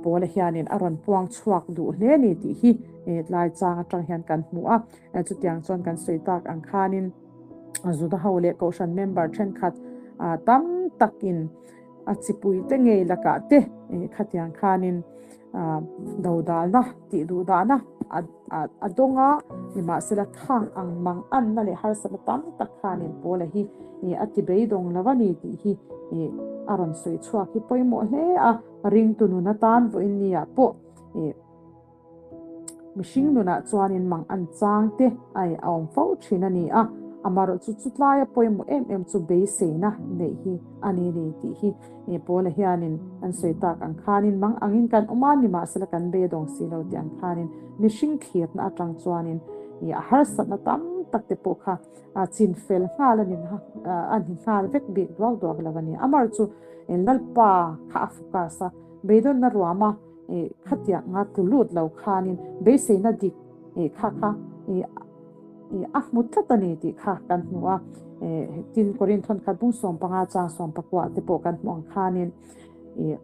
Paula hianin a rawn puang chhuak duh hle ni tih hi tlai chang atang hian kan hmu a. Chutiang chuan kan sawi tak ang khanin Juda ho leh Kohhran member thenkhat tam takin a chipui te ngei lakah te khatiang khanin dodalna tih duhdahna a dawng a, nimahsela khang ang mang anna leh harsatna tam tak khanin Paula hi a ti beidawng lo a ni tih hi a rawn sawi chhuak hi pawimawh hle a, ringtu nun atan vawiin niah pawh Mihring nunah chuanin mang an chang te ai a awm fo thin a ni a, amaherawh chu chutlaia pawimawh em em chu beiseina neih hi a ni ni tih hi Paula hianin an sawi tak ang khanin mang angin kan awm a, nimahsela kan beidawng si lo tih ang khanin mihring thlirna atang chuanin a harsatna tam tak te pawh kha chin fel nghal a ni a ni nghal vek bik duak duak lo a ni. Amaherawh chu Lalpa kha a focus a, beidawnna ruama eh khatiang anga tlu lut lo khanin beiseina dik eh kha kha eh eh a hmu tlat a ni tih kha kan hmu a eh tin Korinthon khat bung 15 chang 19 te pawh kan hmu ang khanin eh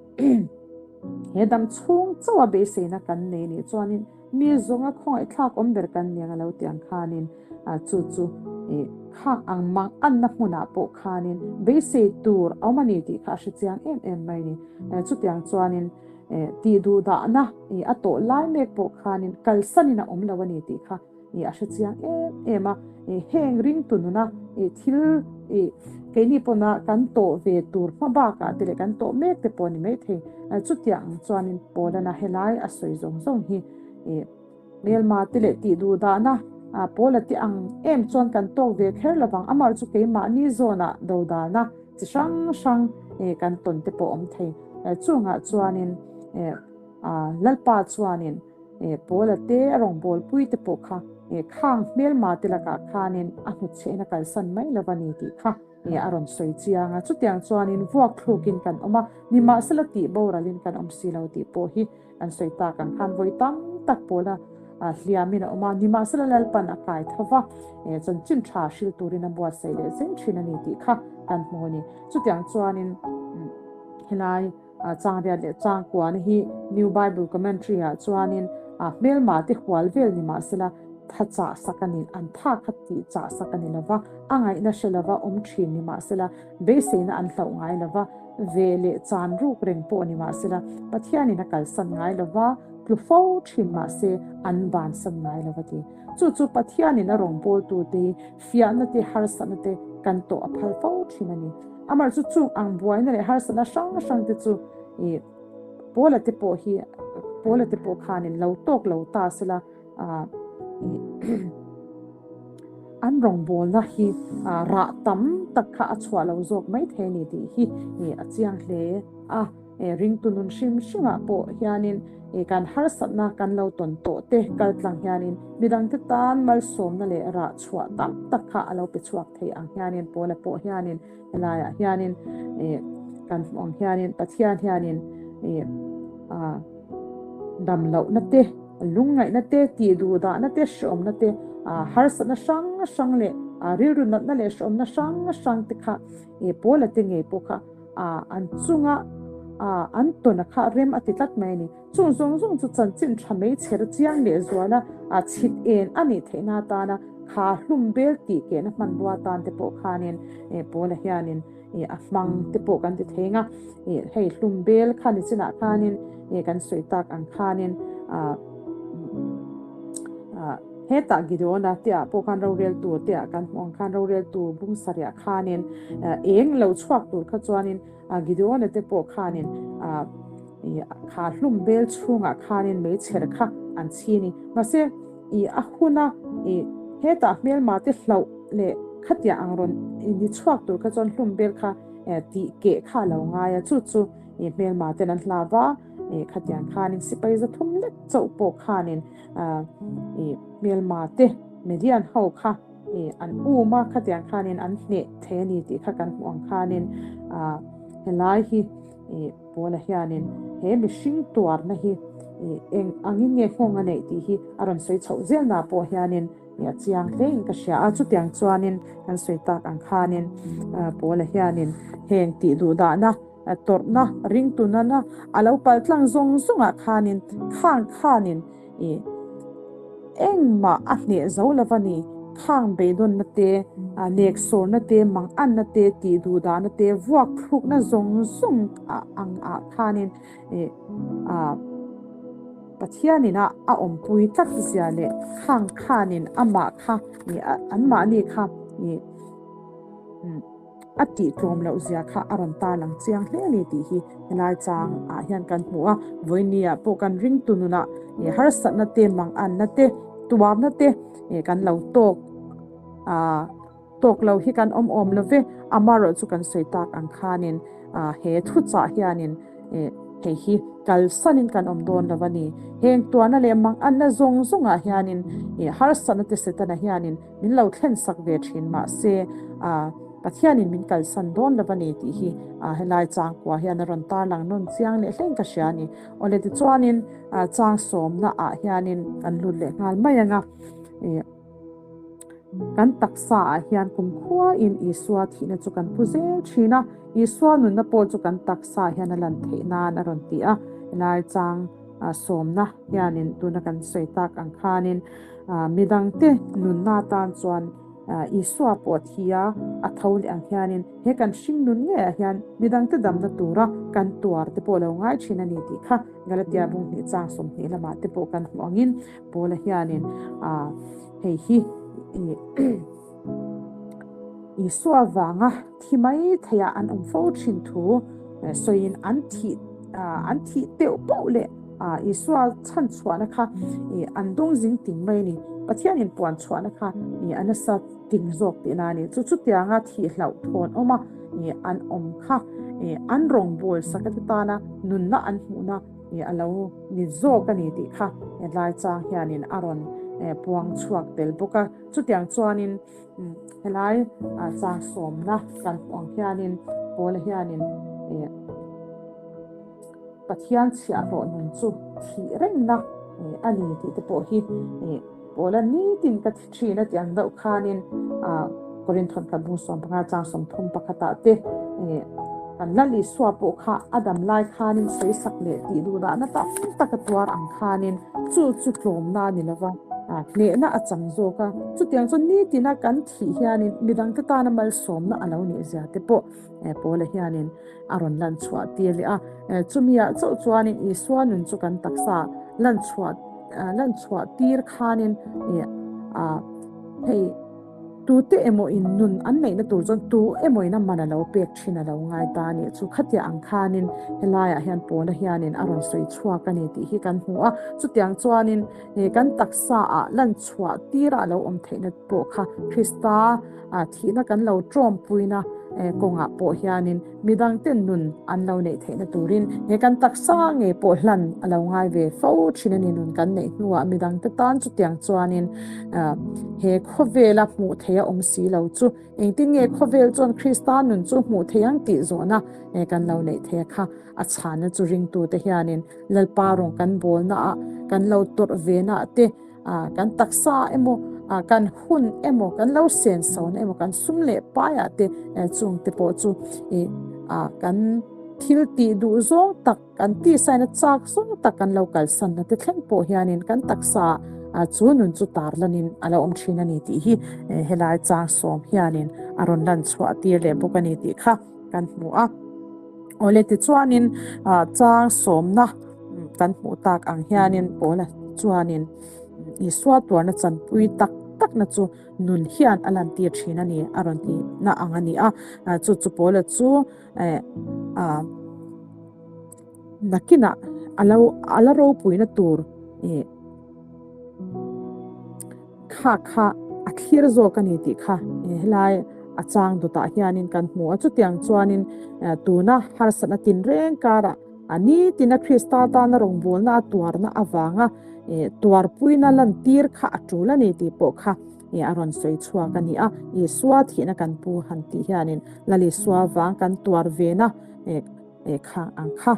he dam chhung chauha beiseina kan nei nih chuanin mi zawnga khawngaih thlak awm ber kan ni ang a lo ti ang khanin a chu chu eh khak ang mang anna hmunah pawh khanin beisei tur a awm a ni tih kha a hre chiang em em mai ni. Chutiang chuanin tih duh dahna a tawh lai mek pawh khanin kalsanin a awm lo a ni tih kha a hre chiang em em a. Heng ringtu nuna thil keini pawna kan tawh ve tur hma bakah te leh kan tawh mek te pawh a ni maithei. Chutiang ang chuanin Paulana helai a sawi zawng zawng hi Hmelma te leh tih duh dahna Paula te ang em chuan kan tawk ve kher lo vang. Amah chu keimahni zawnah dodalna chi hrang hrang kan tawn te pawh awm thei. Chungah chuanin Lalpa chuanin Paula te a rawngbawlpui te pawh kha khang hmelma te lakah khanin a hnutchhehin a kalsan mai lo va ni tih kha a rawn sawi chiang a. Chutiang chuanin vuak thlukin kan awm a, nimahsela tih boralin kan awm si lo tih pawh hi An sawi tak ang khan vawi tam tak pawla hliamin a awm a, nimahsela Lalpan a kai tho va, chanchin tha hril turin a buatsaih leh zel thin a ni tih kha kan hmu a ni. Chutiang chuanin helai changriat leh changkuana hi New Bible Commentary ah chuanin hmelma te hual vel nimahsela tha chah sak a ni, an tha kha tih chah sak a ni lova, a ngaihna hre lova awm thin nimahsela Beiseina an hlauh ngai lo va, ve leh chan ruk reng pawh ni mah sela, Pathianin a kalsan ngai lo va, tlu fo thin mah se an bansan ngai lo va ti. Chu chu Pathianin a rawngbawltute hi fiahna te, harsatna te kan tawh a phal fo thin a ni. Amah chu chung ang buaina leh harsatna hrang hrang te chu ih Paula te pawh hi Paula te pawh khanin lo tawk lo ta sela, ih. an rawngbawlna hi rah tam tak kha a chhuah lo zawk mai thei a ni tih hi a chiang hle a. Ringtu nun hrim hrimah pawh hianin kan harsatna kan lo tawn tawh te kal tlang hianin midangte tan malsawmna leh rah chhuah tam tak kha a lo pe chhuak thei ang hianin Paula pawh hianin helaiah hianin kan hmuh ang hianin Pathian hianin dam lohna te, lungngaihna te, tihduhdahna te, hreawmna te, harsatna hrang hrang leh rilru natna leh hreawmna hrang hrang te kha Paula te ngei pawh kha an chunga an tawna kha rem a ti tlat mai a ni. Chung zawng zawng chu chanchin tha mai chher chiang leh zuala chhit en a nih theihna atana kha hlum bel tih kehna hmanrua atan te pawh khanin Paula hianin a hmang te pawh kan ti thei ang a. Hei hlum bel kha ni chinah khanin kan sawi tak ang khanin Hetah Gideona te ah pawh khan roreltu te ah kan hmuh ang khan roreltu bung sarih ah khanin eng lo chhuak tur kha chuanin Gideona te pawh khanin kha hlum bel chhungah khanin meichher kha an chhi a ni. Mahse i a huna i hetah hmelma te hlauh leh khatiah ang rawn ni chhuak tur kha chuan hlum bel kha tih keh kha a lo ngai a, chu chu i hmelma ten an hlau va, khatiang khanin sipai zathum lek chauh pawh khanin i hmelma te Median ho kha i an um a, khatiang khanin an hneh thei a ni tih kha kan hmuh ang khanin helai hi i Paula hianin he mihring tuarna hi i eng angin nge nghawng a neih tih hi a rawn sawi chhoh zelna pawh hianin i a chiang hlein ka hria a, chutiang chuanin kan sawi tak ang khanin Paula hianin heng tih duhdahna Tawrhna ringtu nana a lo pal tlang zawng zawngah khanin khang khanin i engmah a hneh zo lo va ni. Khang beidawnna te, neksawrna te, manganna te, tihduhdahna te, vuak thlukna zawng zawng ang ah khanin i Pathianin a a awmpui tlat zia leh khang khanin amah kha i anmahni kha i A tih tlawm loh zia kha a rawn tarlang chiang hle a ni tih hi helai chang ah hian kan hmu a. Vawiini ah pawh kan ringtu nunah ih harsatna te, manganna te, tuarna te ih kan lo tawk ah tawk lo hi kan awm awm lo ve. Amaherawh chu kan sawi tak ang khanin ah he thuchah hianin ih hei hi kalsanin kan awm dawn lo a ni. Heng tuarna leh manganna zawng zawngah hianin ih harsatna te Setana hianin Min lo thlen sak ve thin mahse a Pathianin min kalsan dawn lo a ni tih hi a helai changkua hian a rawn tarlang nawn chiang leh hlein ka hria a ni. Awle tichuanin chang sawmna ah hianin kan lut leh nghal mai ang a, kan taksa ah hian kumkhuain Isua thihna chu kan pu zel thin a, Isua nunna pawh chu kan taksa hian a lan theih nan a rawn ti a, helai chang sawmna hianin tuna kan sawi tak ang khanin Midangte nunna atan chuan Isua pawh a thi a, a tho leh ang hianin he kan hring nun ngeiah hian midangte damna tura kan tuar te pawh lo ngai thin a ni tih kha Galatia bunghnih chang 20 lamah te pawh kan hmuh angin Paula hianin hei hi Isua vanga thi mai theiah an awm fo thin thu sawiin an thih an thih teuh poh leh Isua chhan chhuahna kha an dawng zing ting mai a ni. Pathianin puan chhuahna kha a nasa ting zawk tihna a ni. Chu chutianga thih hlauh thawn awma an awm kha an rawngbâwl sakate tana nunna an hmuhna a lo ni zawk a ni tih kha helai chang hianin a rawn puang chhuak tel bawk a. Chutiang chuanin helai chang sawmna kan hmuh ang hianin Paula hianin Pathian chhiahhlawh nun chu thih rengna a ni tih te pawh hi Paula nitin ka thi thin a tih ang deuh khanin Korinth thawnthat bung 15 chang 30 pakhatah te kan Lal Isua pawh kha a dam lai khanin sawisak leh tih duhdahna tam tak a tuar ang khanin chu chu tlawmna a ni lova hnehna a chang zawk a. Chutiang chuan nitina kan thih hianin midangte tana malsawmna a lo nih zia te pawh Paula hianin a rawn lan chhuah tir leh a. Chumiah chauh chuanin Isua nun chu kan taksa lan chhuah lan chhuah tir khanin hei. Tute emaw in nun an neihna tur chuan tu emaw in a man a lo pek thin a lo ngai ta a nih chu. Khatiah ang khanin helaiah hian Paula hianin a rawn sawi chhuak a ni tih hi kan hmu a. Chutiang chuanin kan taksa ah lan chhuah tirah a lo awm theihna pawh kha Krista thihna kan lo tawmpuina kawngah pawh hianin midangten nun an lo neih theihna turin he kan taksa ngei pawh hlan a lo ngai ve fo thin a ni. Nun kan neih hnuah midangte tan chutiang chuanin he khawvela hmuh theih a awm si lo chu engtin nge khawvel chuan Krista nun chu hmuh theih ang tih zawhna kan lo neih theih a kha a chhanna chu ringtute hianin Lalpa rawng kan bawlnaah kan lo tawrh venaah te kan taksa emaw kan hun emaw kan lo sen sona emaw kan sum leh paiah te chung te pawh chu kan thil tih duh zawng tak kan tisaina chak zawng tak kan lo kalsan na te thleng pawh hianin kan taksa chu nun chu tarlanin a lo awm thin a ni tih hi helai chang sawm hianin a rawn lan chhuah tir leh bawk a ni tih kha kan hmu a. Awle tichuanin chang sawmna kan hmuh tak ang hianin Paula chuanin Isua tuarna chanpui tak takna chu nun hian a lantir thin a ni a rawn ti na ang a ni a. Chu chu Paula chu nakinah a la ropuina tur Kha kha a thlir zawk a ni tih kha helai a chang dawtah hianin kan hmu a. Chutiang chuanin tuna harsatna tinreng karah a nitina Krista tana rawngbawlna a tuarna avanga tuarpuina lantir kha a tul a ni tih pawh kha a rawn sawi chhuak a ni a. Isua thihna kan pu han tih hianin Lal Isua vang kan tuar vena kha ang kha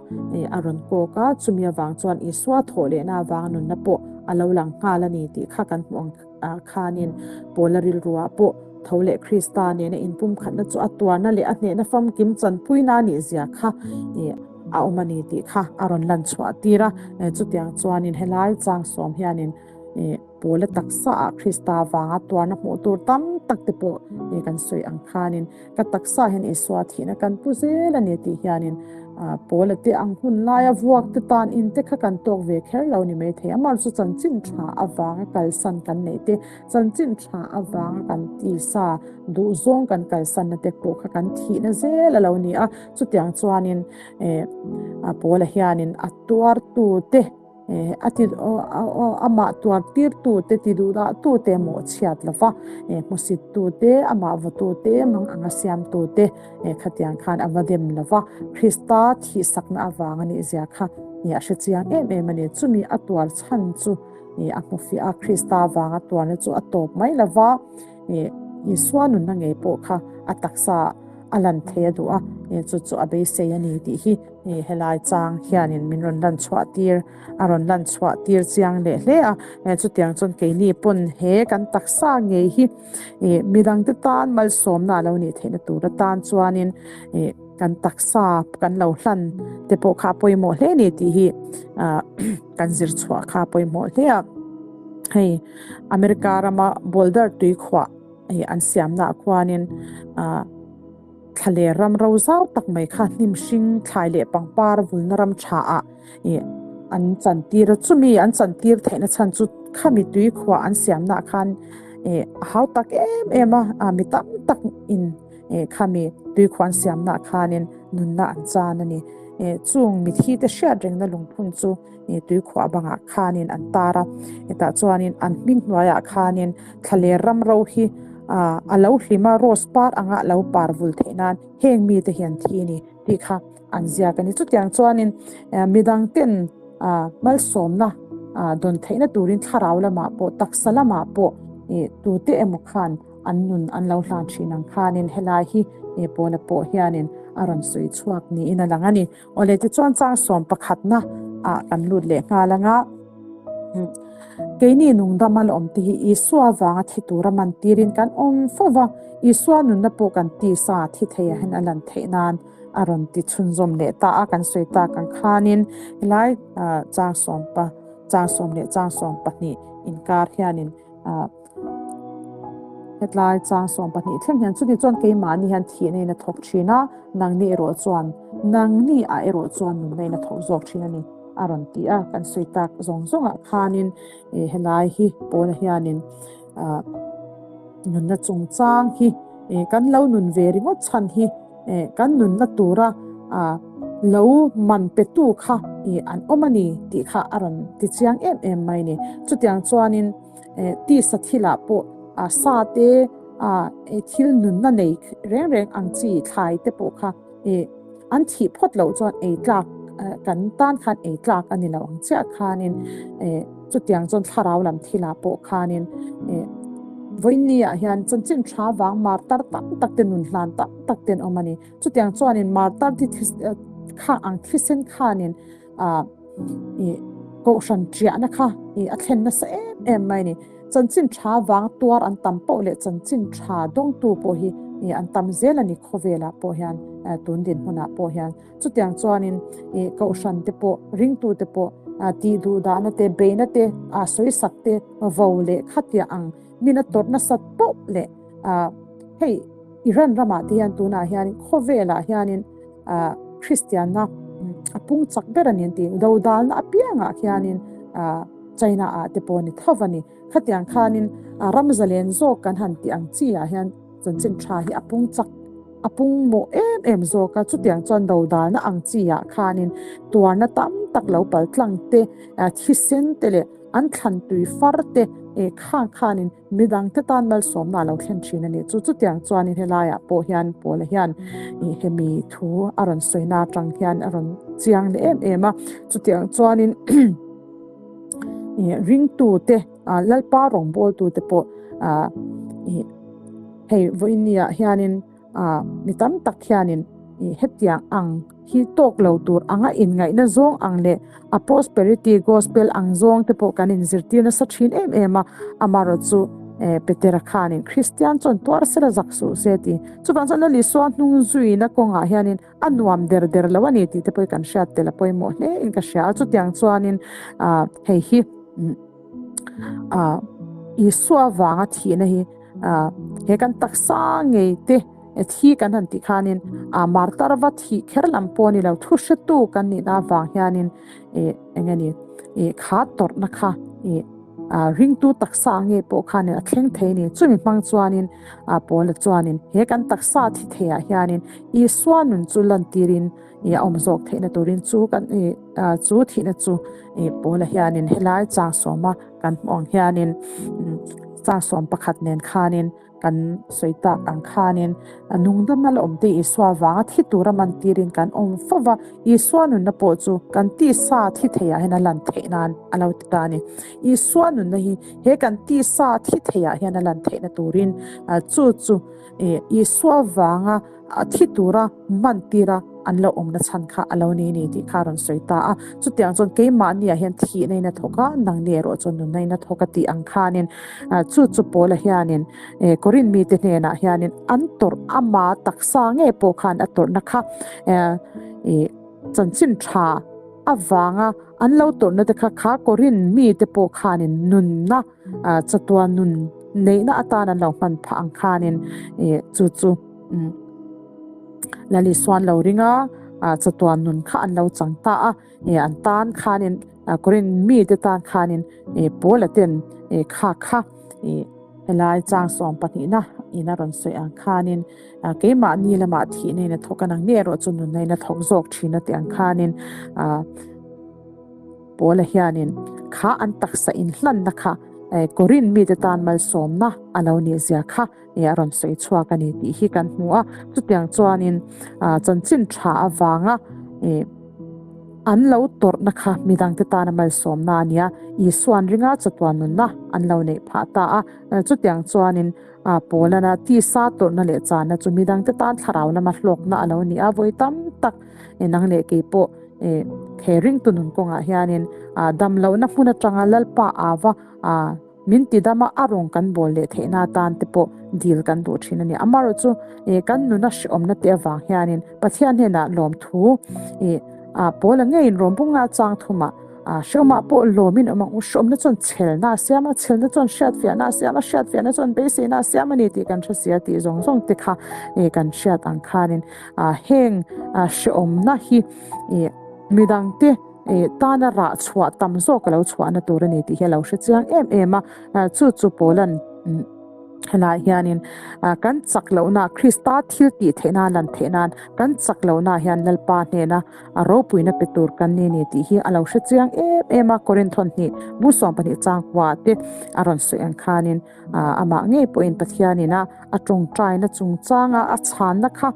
a rawn kawk a, chumi avang chuan Isua thawh lehna avanga nunna pawh a lo lang nghal a ni tih kha kan hmuh ang khanin Paula rilruah pawh tho leh Krista nena inpumkhatna chu a tuarna leh a hnehna famkim chanpuina a nih zia kha a awm a ni tih kha a rawn lan chhuah tir a. Chutiang chuanin helai chang sawm hianin Paula taksa ah Krista avanga tuarna hmuh tur tam tak te pawh kan sawi ang khanin ka taksa hian Isua thihna kan pu zel a ni tih hianin Paula te ang hun laia vuak te tan in te kha kan tawk ve kher lo ni mai thei. Amah chu chanchin tha avanga kalsan kan neih te, chanchin tha avanga kan tisa duhzawng kan kalsanna te pawh kha kan thihna zel a lo ni a. Chutiang chuanin Paula hianin a tuartu te A ti amah tuar tirtu te ti duh dah tu te mawh chhiat lo va, hmusit tu te, amah va tu te, mang anga siam tu te khatiang khan a va dem lo va. Krista thihsakna avang a nih zia kha a hre chiang em em a ni. Chumi a tuar chhan chu a hmu fiah a, Krista avanga tuarna chu a tawp mai lo va, Isua nunna ngei pawh kha a taksa a lan thei a duh a, chu chu a beisei a ni tih hi helai chang hianin min rawn lan chhuah tir a rawn lan chhuah tir chiang leh hle a. Chutiang chuan keini pawn he kan taksa ngei hi midangte tan malsawmna a lo nih theihna tur atan chuanin kan taksa kan lo hlan te pawh kha a pawimawh hle a ni tih hi kan zir chhuah kha a pawimawh hle a. Hei America rama Boulder tuikhuah an siamnaah khuanin thla leh ram ro zau tak mai kha hnim hring thlai leh pangpar vulna ram tha ah an chantir a, chumi an chantir theihna chhan chu khami tui khuah an siamnaah khan a hau tak em em a, mi tam tak in khami tui khuah an siamnaah khanin nunna an chan a ni. Chung mithi te hriat rengna lungphun chu tui khuah bangah khanin an tar a, hetah chuanin an hming hnuaiah khanin thlaler ram ro hi a lo hlim a, rose par anga a lo par vul theih nan heng mite hi an thi a ni tih kha an ziak a ni. Chutiang chuanin midang ten malsawmna dawn theihna turin thlarau lamah pawh taksa lamah pawh tute emaw khan an nun an lo hlan thin ang khanin helai hi Paula pawh hianin a rawn sawi chhuak niin a lang a ni. Awle tichuan chang sawm pakhatna ah kan lut leh nghal anga keini nungdam a la awm te hi Isua vanga thi tura man tirin kan awm fo va, Isua nunna pawh kan tisa thi thei ah hian a lan theih nan a rawn ti chhunzawm leh ta a, kan sawi tak ang khanin helai chang sawm pa chang sawm leh chang 12 inkar hianin Hetlai chang 12 thleng hian chuti chuan keimahni hian thihna in a thawk thin a, nangni erawh chuan nangni ah erawh chuan nunna in a thawk zawk thin a ni a rawn ti a, kan sawi tak zawng zawngah khanin helai hi Paula hianin ah. Nunna chungchang hi kan lo nun ve ringawt chhan hi kan nunna tura lo man petu kha an awm a ni tih kha a rawn ti chiang em em mai a ni. Chutiang chuanin tisa thilah pawh sa te thil nunna nei reng reng ang chi thlai te pawh kha an thih phawt loh chuan ei tlak kan tan khan ei tlak a ni lo ang chiah khanin chutiang chuan thlarau lam thilah pawh khanin vawiin ah hian chanchin tha vang martar tam tak te nun hlan tam tak te an awm a ni. Chutiang chuanin martar te kha ang thisen khanin kohhran chiahna kha a thlen nasa em em mai a ni. Chanchin tha vang tuar an tam poh leh chanchin tha dawngtu pawh hi an tam zel a ni khawvelah pawh hian tun dinhmunah pawh hian. Chutiang chuanin kohhran te pawh ringtu te pawh tih duh dahna te beihna te sawisak te vo leh khatiah ang min a tawrh nasat poh leh hei Iran ramah te hian tunah hian khawvelah hianin Kristianna a pung chak ber a ni an ti. Dodalna apiangah khianin China ah te pawh ni tho a ni. Khatiang khanin ram zalen zawk kan han tih ang chi ah hian chanchin tha hi a pung chak a pung mawh em em zawk a. Chutiang chuan dodalna ang chi ah khanin tuarna tam tak lo pal tlang te, thisen te leh an thlan tui far te khang khanin Midangte tan malsawmna a lo thlen thin a ni. Chu chutiang chuanin helaiah pawh hian Paula hian hemi thu a rawn sawina atang hian a rawn chiang leh em em a. Chutiang chuanin ringtute Lalpa rawngbawltute pawh hei vawiinniah hianin Mi tam tak hianin hetiang ang hi tawk lo tur anga inngaihna zawng ang leh a prosperity gospel ang zawng te pawh kan inzirtir nasa thin em em a, amaherawh chu Petera khanin Kristian chuan tuar sela zak suh se ti. Chuvang chuan Lal Isua hnung zuina kawngah hianin a nuam der der lo a ni tih te pawh hi kan hriat tel a pawimawh hle in ka hria a, chutiang chuanin hei hi Isua vanga thihna hi He kan taksa ngei te thi kan han tih khanin martar va thih kher lam pawh a ni lo, thu hretu kan nihna avang hianin eng nge ni kha tawrhna kha ringtu taksa nge pawh khanin a thleng thei a ni. Chumi hmang chuanin Paula chuanin he kan taksa thi theiah hianin Isua nun chu lantirin a awm zawk theihna turin chu kan chu thihna chu Paula hianin helai chang sawma Kan hmuh ang hianin chang 11 nen khanin kan sawi tak ang khanin nungdam a la awm te Isua vanga thi tura man tirin kan awm fo va, Isua nunna pawh chu kan tisa thi theiah hian a lan theih nan a lo ti ta a ni. Isua nunna hi he kan tisa thi theiah hian a lan theihna turin chu chu Isua vanga A thi tura man tira an lo awmna chhan kha a lo ni ni tih kha a rawn sawi ta a. Chutiang chuan keimahniah hian thihna in a thawk a, nangni erawh chuan nunna in a thawk a tih ang khanin chu chu Paula hianin Korinth mite hnenah hianin an tawrh ama taksa nge pawh khan a tawrhna kha chanchin tha avanga an lo tawrhna te kha kha Korinth mite pawh khanin nunna chatuan nun neihna atan an lo hman phah ang khanin chu chu Lali suan lo ring a, chatuan nun kha an lo chang ta a, an tan khanin Korinth mite tan khanin Paula ten kha kha helai chang 12na in a rawn sawi ang khanin keimahni lamah thihna in a thawk a, nangni erawh chu nunna in a thawk zawk thin a tih ang khanin Paula hianin kha an taksa inhlanna kha Korinth mite tan malsawmna a lo nih zia kha a rawn sawi chhuak a ni tih hi kan hmu a. Chutiang chuanin chanchin tha avanga an lo tawrhna kha midangte tana malsawmna a ni a, Isua'n ringa chatuan nunna an lo neih phah ta a. Chutiang chuanin Paulana tisa tawrhna leh channa chu midangte tan thlarau lama hlawkna a lo ni a, vawi tam tak nang leh kei pawh he ringtu nun kawngah hianin damlohna hmun atanga Lalpa ava Min ti dam a, a rawn kan bawl leh theihna atan te pawh dil kan duh thin a ni. Amaherawh chu kan nuna hrehawmna te avang hianin Pathian hnenah lawmthu Paula ngeiin rawnbunga chang thumah hrehawmah pawh lawmin awm ang u. Hrehawmna chuan chhelna a siam a, chhelna chuan hriatfiahna a siam a, hriatfiahna chuan beiseina a siam a ni tih kan hre si a tih zawng zawng te kha kan hriat ang khanin heng hrehawmna hi midangte Tana rah chhuah tam zawk a lo chhuahna tur a ni tih hi a lo hre chiang em em a, chu chu Paula'n. Helai hianin kan chak lohna Krista thil tih theih nan lan theih nan kan chak lohna hian Lalpa hnena a ropuina pe tur kan ni ni tih hi a lo hre chiang em em a. Korinthon hnih bu 12 changkua te a rawn sawi ang khanin amah ngei pawhin Pathianin a a tawngtaina chungchanga a chhanna kha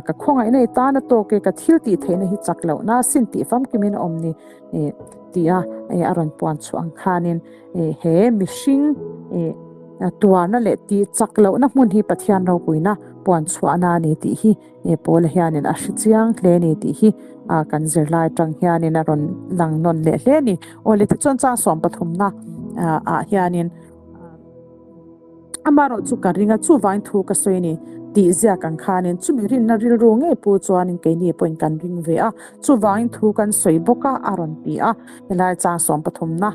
ka khawngaihna i tan a tawk e, ka thil tih theihna hi chak lohna sin tih famkimin a awm ni tia a rawn puan chhuah ang khanin he mihring tuarna leh tih chak lohna hmun hi Pathian ropuina puan chhuahna a ni tih hi Paula hianin a hre chiang hle a ni tih hi kan zirlai atang hianin a rawn lang nawn leh hle a ni. Awle tichuan chang 13na ah hianin Amaherawh chu ka ring a, chuvangin thu ka sawi a ni tih ziak ang khanin chumi rinna rilru ngei pu chuanin keini pawhin kan ring ve a, chuvangin thu kan sawi bawk a, a rawn ti a. Helai chang 13na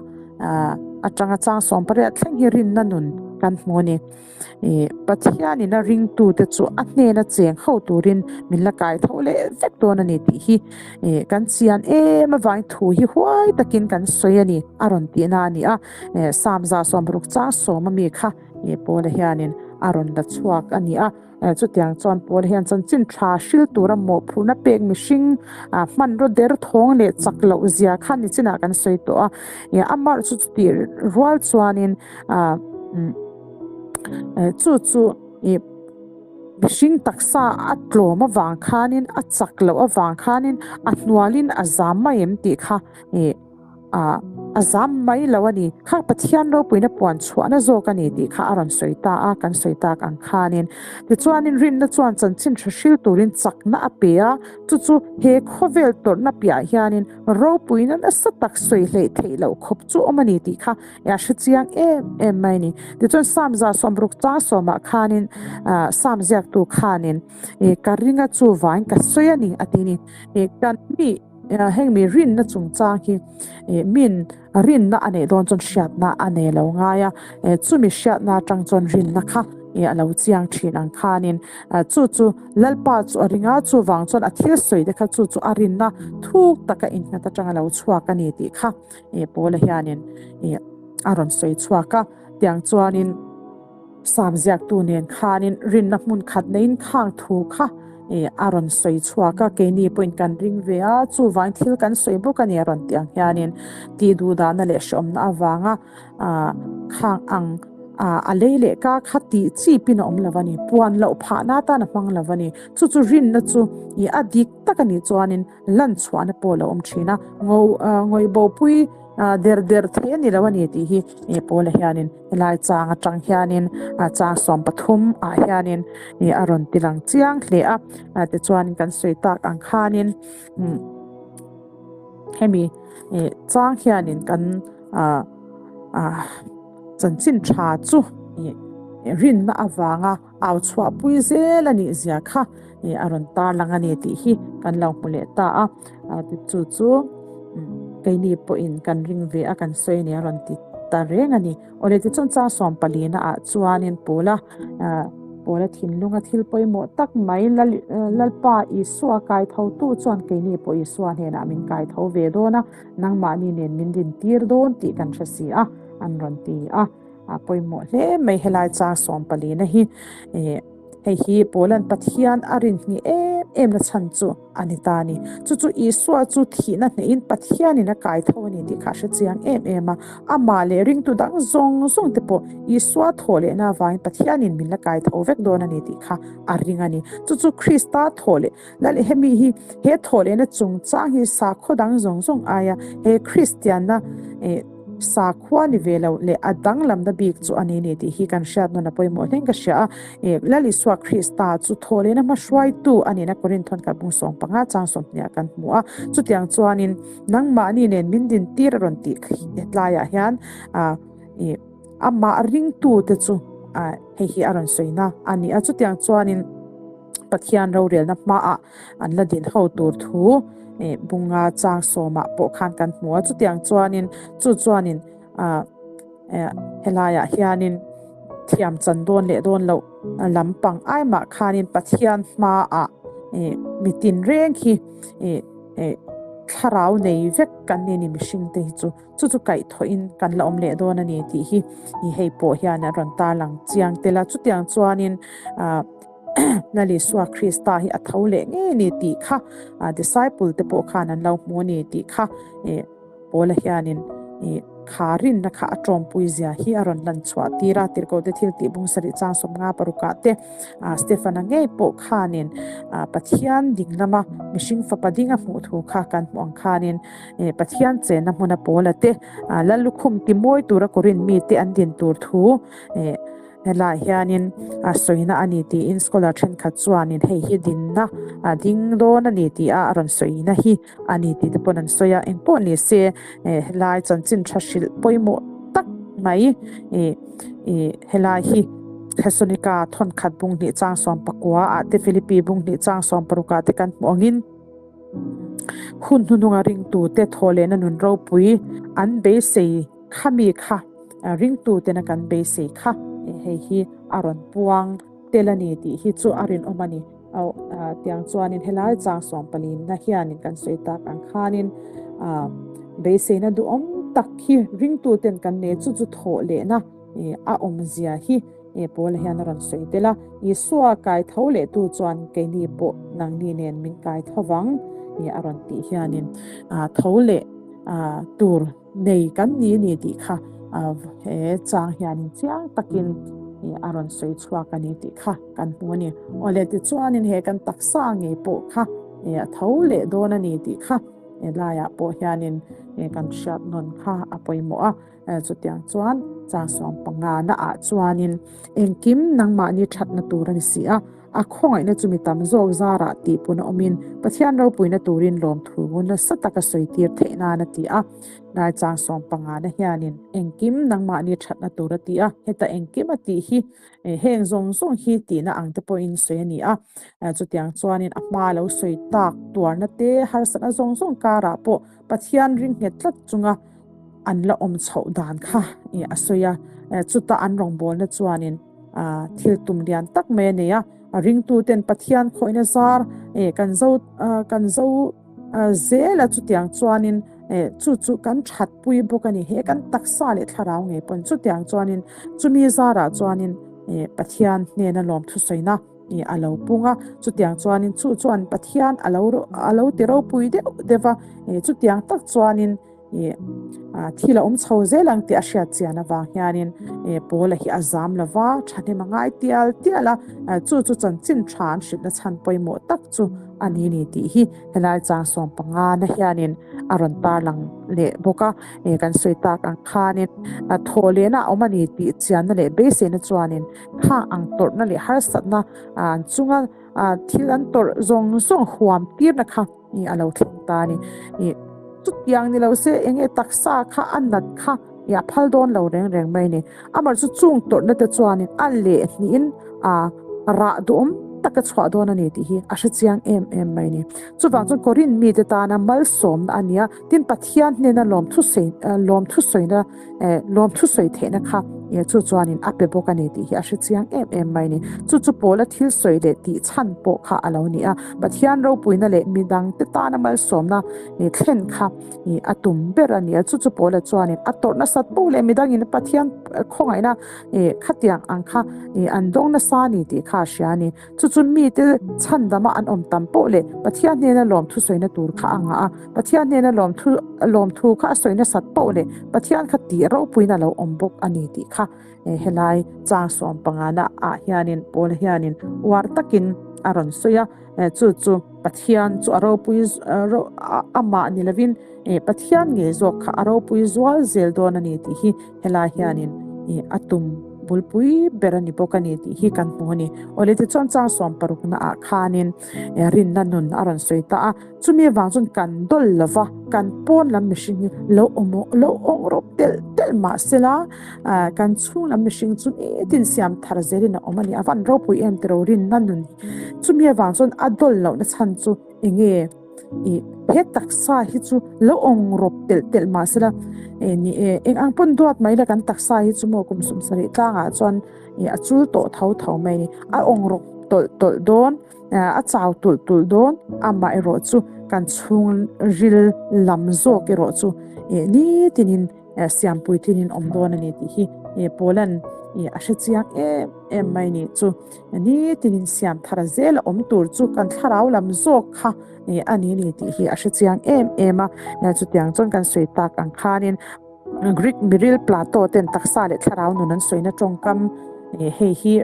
atanga chang 18 thleng hi rinna nun kan hmu a ni. Pathianin a ringtute chu a hnena cheng ho turin min la kai tho leh vek dawn a ni tih hi kan chian em avangin thu hi huai takin kan sawi a ni a rawn tihna a ni a. Psalm 160 chang 10 ami kha Paula hianin a rawn la chhuak a ni a. Chutiang chuan Paula hian chanchin tha hril tura mawhphurhna pek mihring hmanraw der thawng leh chak loh zia kha nichinah kan sawi tawh a. Amah chu chutih rual chuanin chu chu mihring taksa a tlawm avang khanin a chak loh avang khanin a hnualin a zam mai em tih kha A zam mai lo a ni. Kha Pathian ropuina puan chhuahna zawk a ni tih kha a rawn sawi ta a, kan sawi tak ang khanin. Tichuanin rinna chuan chanchin tha hril turin chakna a pe a, chu chu he khawvel tawrhna piahah hianin ropuina nasa tak sawi hleih theih loh khawp chu awm a ni tih kha a hre chiang em em mai a ni. Tichuan Psalm 160 chang 10ah khanin Psalm ziaktu khanin, Ka ringa chuvain ka sawi a ni a ti ni. Kan mi. Heng mi rinna chungchang hi min rinna a neih dawn chuan hriatna a nei lo ngai a, chumi hriatna atang chuan rinna kha a lo chiang thin ang khanin chu chu Lalpa chu a ring a, chuvang chuan a thil sawi te kha chu chu a rinna thuk taka innghat atanga lo chhuak a ni tih kha Paula hianin a rawn sawi chhuak a, tiang chuanin. Sam ziaktu nen khanin rinna hmun khat neiin khang thu kha a rawn sawi chhuak a, keini pawhin kan ring ve a, chuvangin thil kan sawi bawk a ni a rawn tih ang hianin tih duhdahna leh hrehawmna avanga khang ang a lei leh ka kha tih chi pin a awm lo a ni, puan loh phahna atan a hmang lo a ni, chu chu rinna chu a dik tak a nih chuanin lan chhuahna pawh a lo awm thin a, ngawihbopui der der thei a ni lo a ni tih hi Paula hianin Helai chang atang hianin chang 13 ah hianin a rawn ti lang chiang hle a, tichuan kan sawi tak ang khanin hemi chang hianin kan chanchin tha chu rinna avanga au chhuahpui zel a nih zia kha a rawn tarlang a ni tih hi kan lo hmu leh ta a, chu chu keini pawhin kan ring ve a kan sawi a ni a rawn ti ta reng a ni. Awle tichuan chang 14 ah chuanin Paula Paula thinlunga thil pawimawh tak mai Lalpa Isua kai tho tu chuan keini pawh Isua hnenah min kai tho ve dawn a, nangmahni nen min rintir dawn tih kan hre si a an rawn ti a. A pawimawh hle mai helai chang 14 na hi hei hi Paula'n Pathian a rinhnih em em na chhan chu a ni ta a ni. Chu chu Isua chu thihna hnehin Pathianin a kai tho a ni tih kha a hre chiang em em a. Amah leh ringtu dang zawng zawng te pawh Isua thawh lehna avangin Pathianin min la kai tho vek dawn a ni tih kha a ring a ni. Chu chu Krista thawh leh na leh hemi hi he thawh lehna chungchang hi sakhaw dang zawng zawng aia he Kristianna Sakhua ni ve lo leh a danglamna bik chu a ni ni tih hi kan hriat nawn a pawimawh hlein ka hria a. Lal Isua Krista chu thawhlehna hmahruaitu a nihna Korinthon kalhmung 15 chang 20 ah kan hmu a. Chutiang chuanin nangmahni nen min dintir a rawn tih tlaiah hian amah ringtute chu hei hi a rawn sawina a ni a. Chutiang chuanin Pathian rorelna hmaah an la din ho tur thu bunga chang 10 ah pawh khan kan hmu a. Chutiang chuanin chu chuanin helaiah hianin thiam chan dawn leh dawn loh lampang ai mah khanin Pathian hmaah mitin reng hi. thlarau nei vek kan ni ni mihring te hi chu chu chu kaih thawhin kan la awm leh dawn a ni tih hi i hei pawh hian a rawn tarlang chiang tel a. Chutiang chuanin ah Lal Isua Krista hi a tho leh ngei a ni tih kha disciple te pawh khan an lo hmu a ni tih kha ih Paula hianin ih kha rinna kha a tawmpui zia hi a rawn lan chhuah tir a, Tirhkohte thil tih bung sarih chang 50 parukah te Stefana ngei pawh khanin Pathian ding lama mihring fapa ding a hmuh thu kha kan hmuh ang khanin ih Pathian chenna hmuna Paula te Lal lukhum ti mawi tura Korinth mite an din tur thu ih Helaiah hianin a sawina a ni tiin scholar thenkhat chuanin hei hi dinna a ding dawn a ni tih a a rawn sawina hi a ni tih te pawn an sawi a, engpawh ni se eh helai chanchin tha hrilh pawimawh tak mai ih ih helai hi Thessalonica thawnkhat bung hnih chang 19 ah te Philippi bung hnih chang 16 ah te kan hmuh angin hun hnuhnunga ringtute thawhlehna nun ropui an beisei Khami kha ringtu tena kan beisei kha hei hi a rawn puang tel a ni tih hi chu a rinawm a ni. Tiang chuanin helai chang sawmpalinna hianin kan sawi tak ang khanin beiseina duhawm tak hi ringtu ten kan nei chu chu thawh lehna a awmzia hi Paula hian a rawn sawi tel a. Isua kai tho lehtu chuan keini pawh nangni nen min kai tho vang a rawn tih hianin tho leh tur Nei kan ni ni tih kha he chang hianin chiang takin a rawn sawi chhuak a ni tih kha kan hmu a ni. Awle tichuanin he kan taksa ngei pawh kha a tho leh dawn a ni tih kha helaiah pawh hianin kan hriat nawn kha a pawimawh a. Chutiang chuan chang 15 naah chuanin engkim nangmahni thatna tur a ni si a. A khawngaihna chu mi tam zawk zarah tih pun a awmin Pathian ropuina turin lawmthu ngun nasa taka sawi tir theih nan a ti a. Ngaichang 15 na hianin engkim nangmahni thatna tur a ti a, heta engkim a tih hi heng zawng zawng hi tihna ang te pawhin sawi a ni a. Chutiang chuanin a hma lo sawi tak tuarna te harsatna zawng zawng karah pawh Pathian ring nghet tlat chunga an la awm chhoh dan kha a sawi a. Chuta an rawngbawlna chuanin thil tum lian tak mai a nei a, a ringtuten Pathian khawihna zar kan zo kan zo zel a chutiang chuanin chu chu kan thatpui bawk a ni he kan taksa leh thlarau ngei pawn chutiang chuanin chumi zarah chuanin Pathian hnena lawmthu sawina a lo pung a chutiang chuanin chu chuan Pathian a lo a lo ti ropui deuh deuh va chutiang tak chuanin ih thil a awm chho zel ang tih a hriat chian avang hianin ih Paula hi a zam lo va, thahnem a ngai tial tial a, chu chu chanchin tha an hrilhna chhan pawimawh tak chu a ni ni tih hi helai chang 15 na hianin a rawn tarlang leh bawk a, ih kan sawi tak ang khanin thaw lehna a awm a ni tih chianna leh beiseina chuanin khang ang tawrhna leh harsatna an chunga thil an tawrh zawng zawng huam tirna kha Ih a lo thleng ta a ni. Ih chutiang ni lo se eng nge taksa kha a nat kha ih a phal dawn lo reng reng mai a ni. Amah chu chung tawrhna te chuanin a leh hnihin a rah duhawm tak a chhuah dawn a ni tih hi a hre chiang em em mai a ni. Chuvang chuan Korinth mite tana malsawmna a ni a, tin Pathian hnena lawmthu sawi lawmthu sawina Lawmthu sawi theihna kha chu chuanin a pe bawk a ni tih hi a hre chiang em em mai a ni. Chu chu Paula thil sawi leh tih chhan pawh kha a lo ni a. Pathian ropuina leh midangte tana malsawmna thlen kha a tum ber a ni a. Chu chu Paula chuanin a tawrh nasat poh leh midangin Pathian khawngaihna khatiang ang kha an dawng nasa a ni tih kha a hria a ni. Chu chu mite chhandama an awm tam poh leh Pathian hnena lawmthu sawina tur kha a ngah a, Pathian hnena lawmthu lawmthu kha a sawi nasat poh leh Pathian kha tih ropuiin a lo awm bawk a ni tih kha helai chang 15 ah hianin Paula hianin uar takin a rawn sawi a, chu chu Pathian chu a ropui amah ni lovin Pathian ngei zawk kha a ropui zual zel dawn a ni tih hi helai hianin a tum bulpui ber a ni bawk a ni tih hi kan hmu a ni. Awle tichuan chang 60 naah khanin rinna nun a rawn sawi ta a, chumi avang chuan kan dawl lo va, kan pawn lam mihring hi lo awm lo awng rawp telh telh mah sela kan chhung lam mihring chu nitin siam thar zelin a awm a ni. A van ropui em tiro rinna nun hi. Chumi avang chuan a dawl lohna chhan chu enge? I he taksa hi chu lo awng rawp telh telh mah sela e ni e eng ang pawn duat mai la kan taksa hi chu maw kum 70 tlangah chuan e a chul tawh tho tho mai a ni. A awng rawp tawlh tawlh dawn a chau tulh tulh dawn amaherawh chu kan chhungril lam zawk erawh chu nitinin siam puitlinin awm dawn a ni tih hi Paula'n a hre chiang em em mai ni chu. Nitinin siam thar zel a awm tur chu kan thlarau lam zawk kha a ni ni tih hi a hre chiang em em a. Chutiang chuan kan sawi tak ang khanin Greek miril Plato ten taksa leh thlarau nun an sawina tawngkam hei hi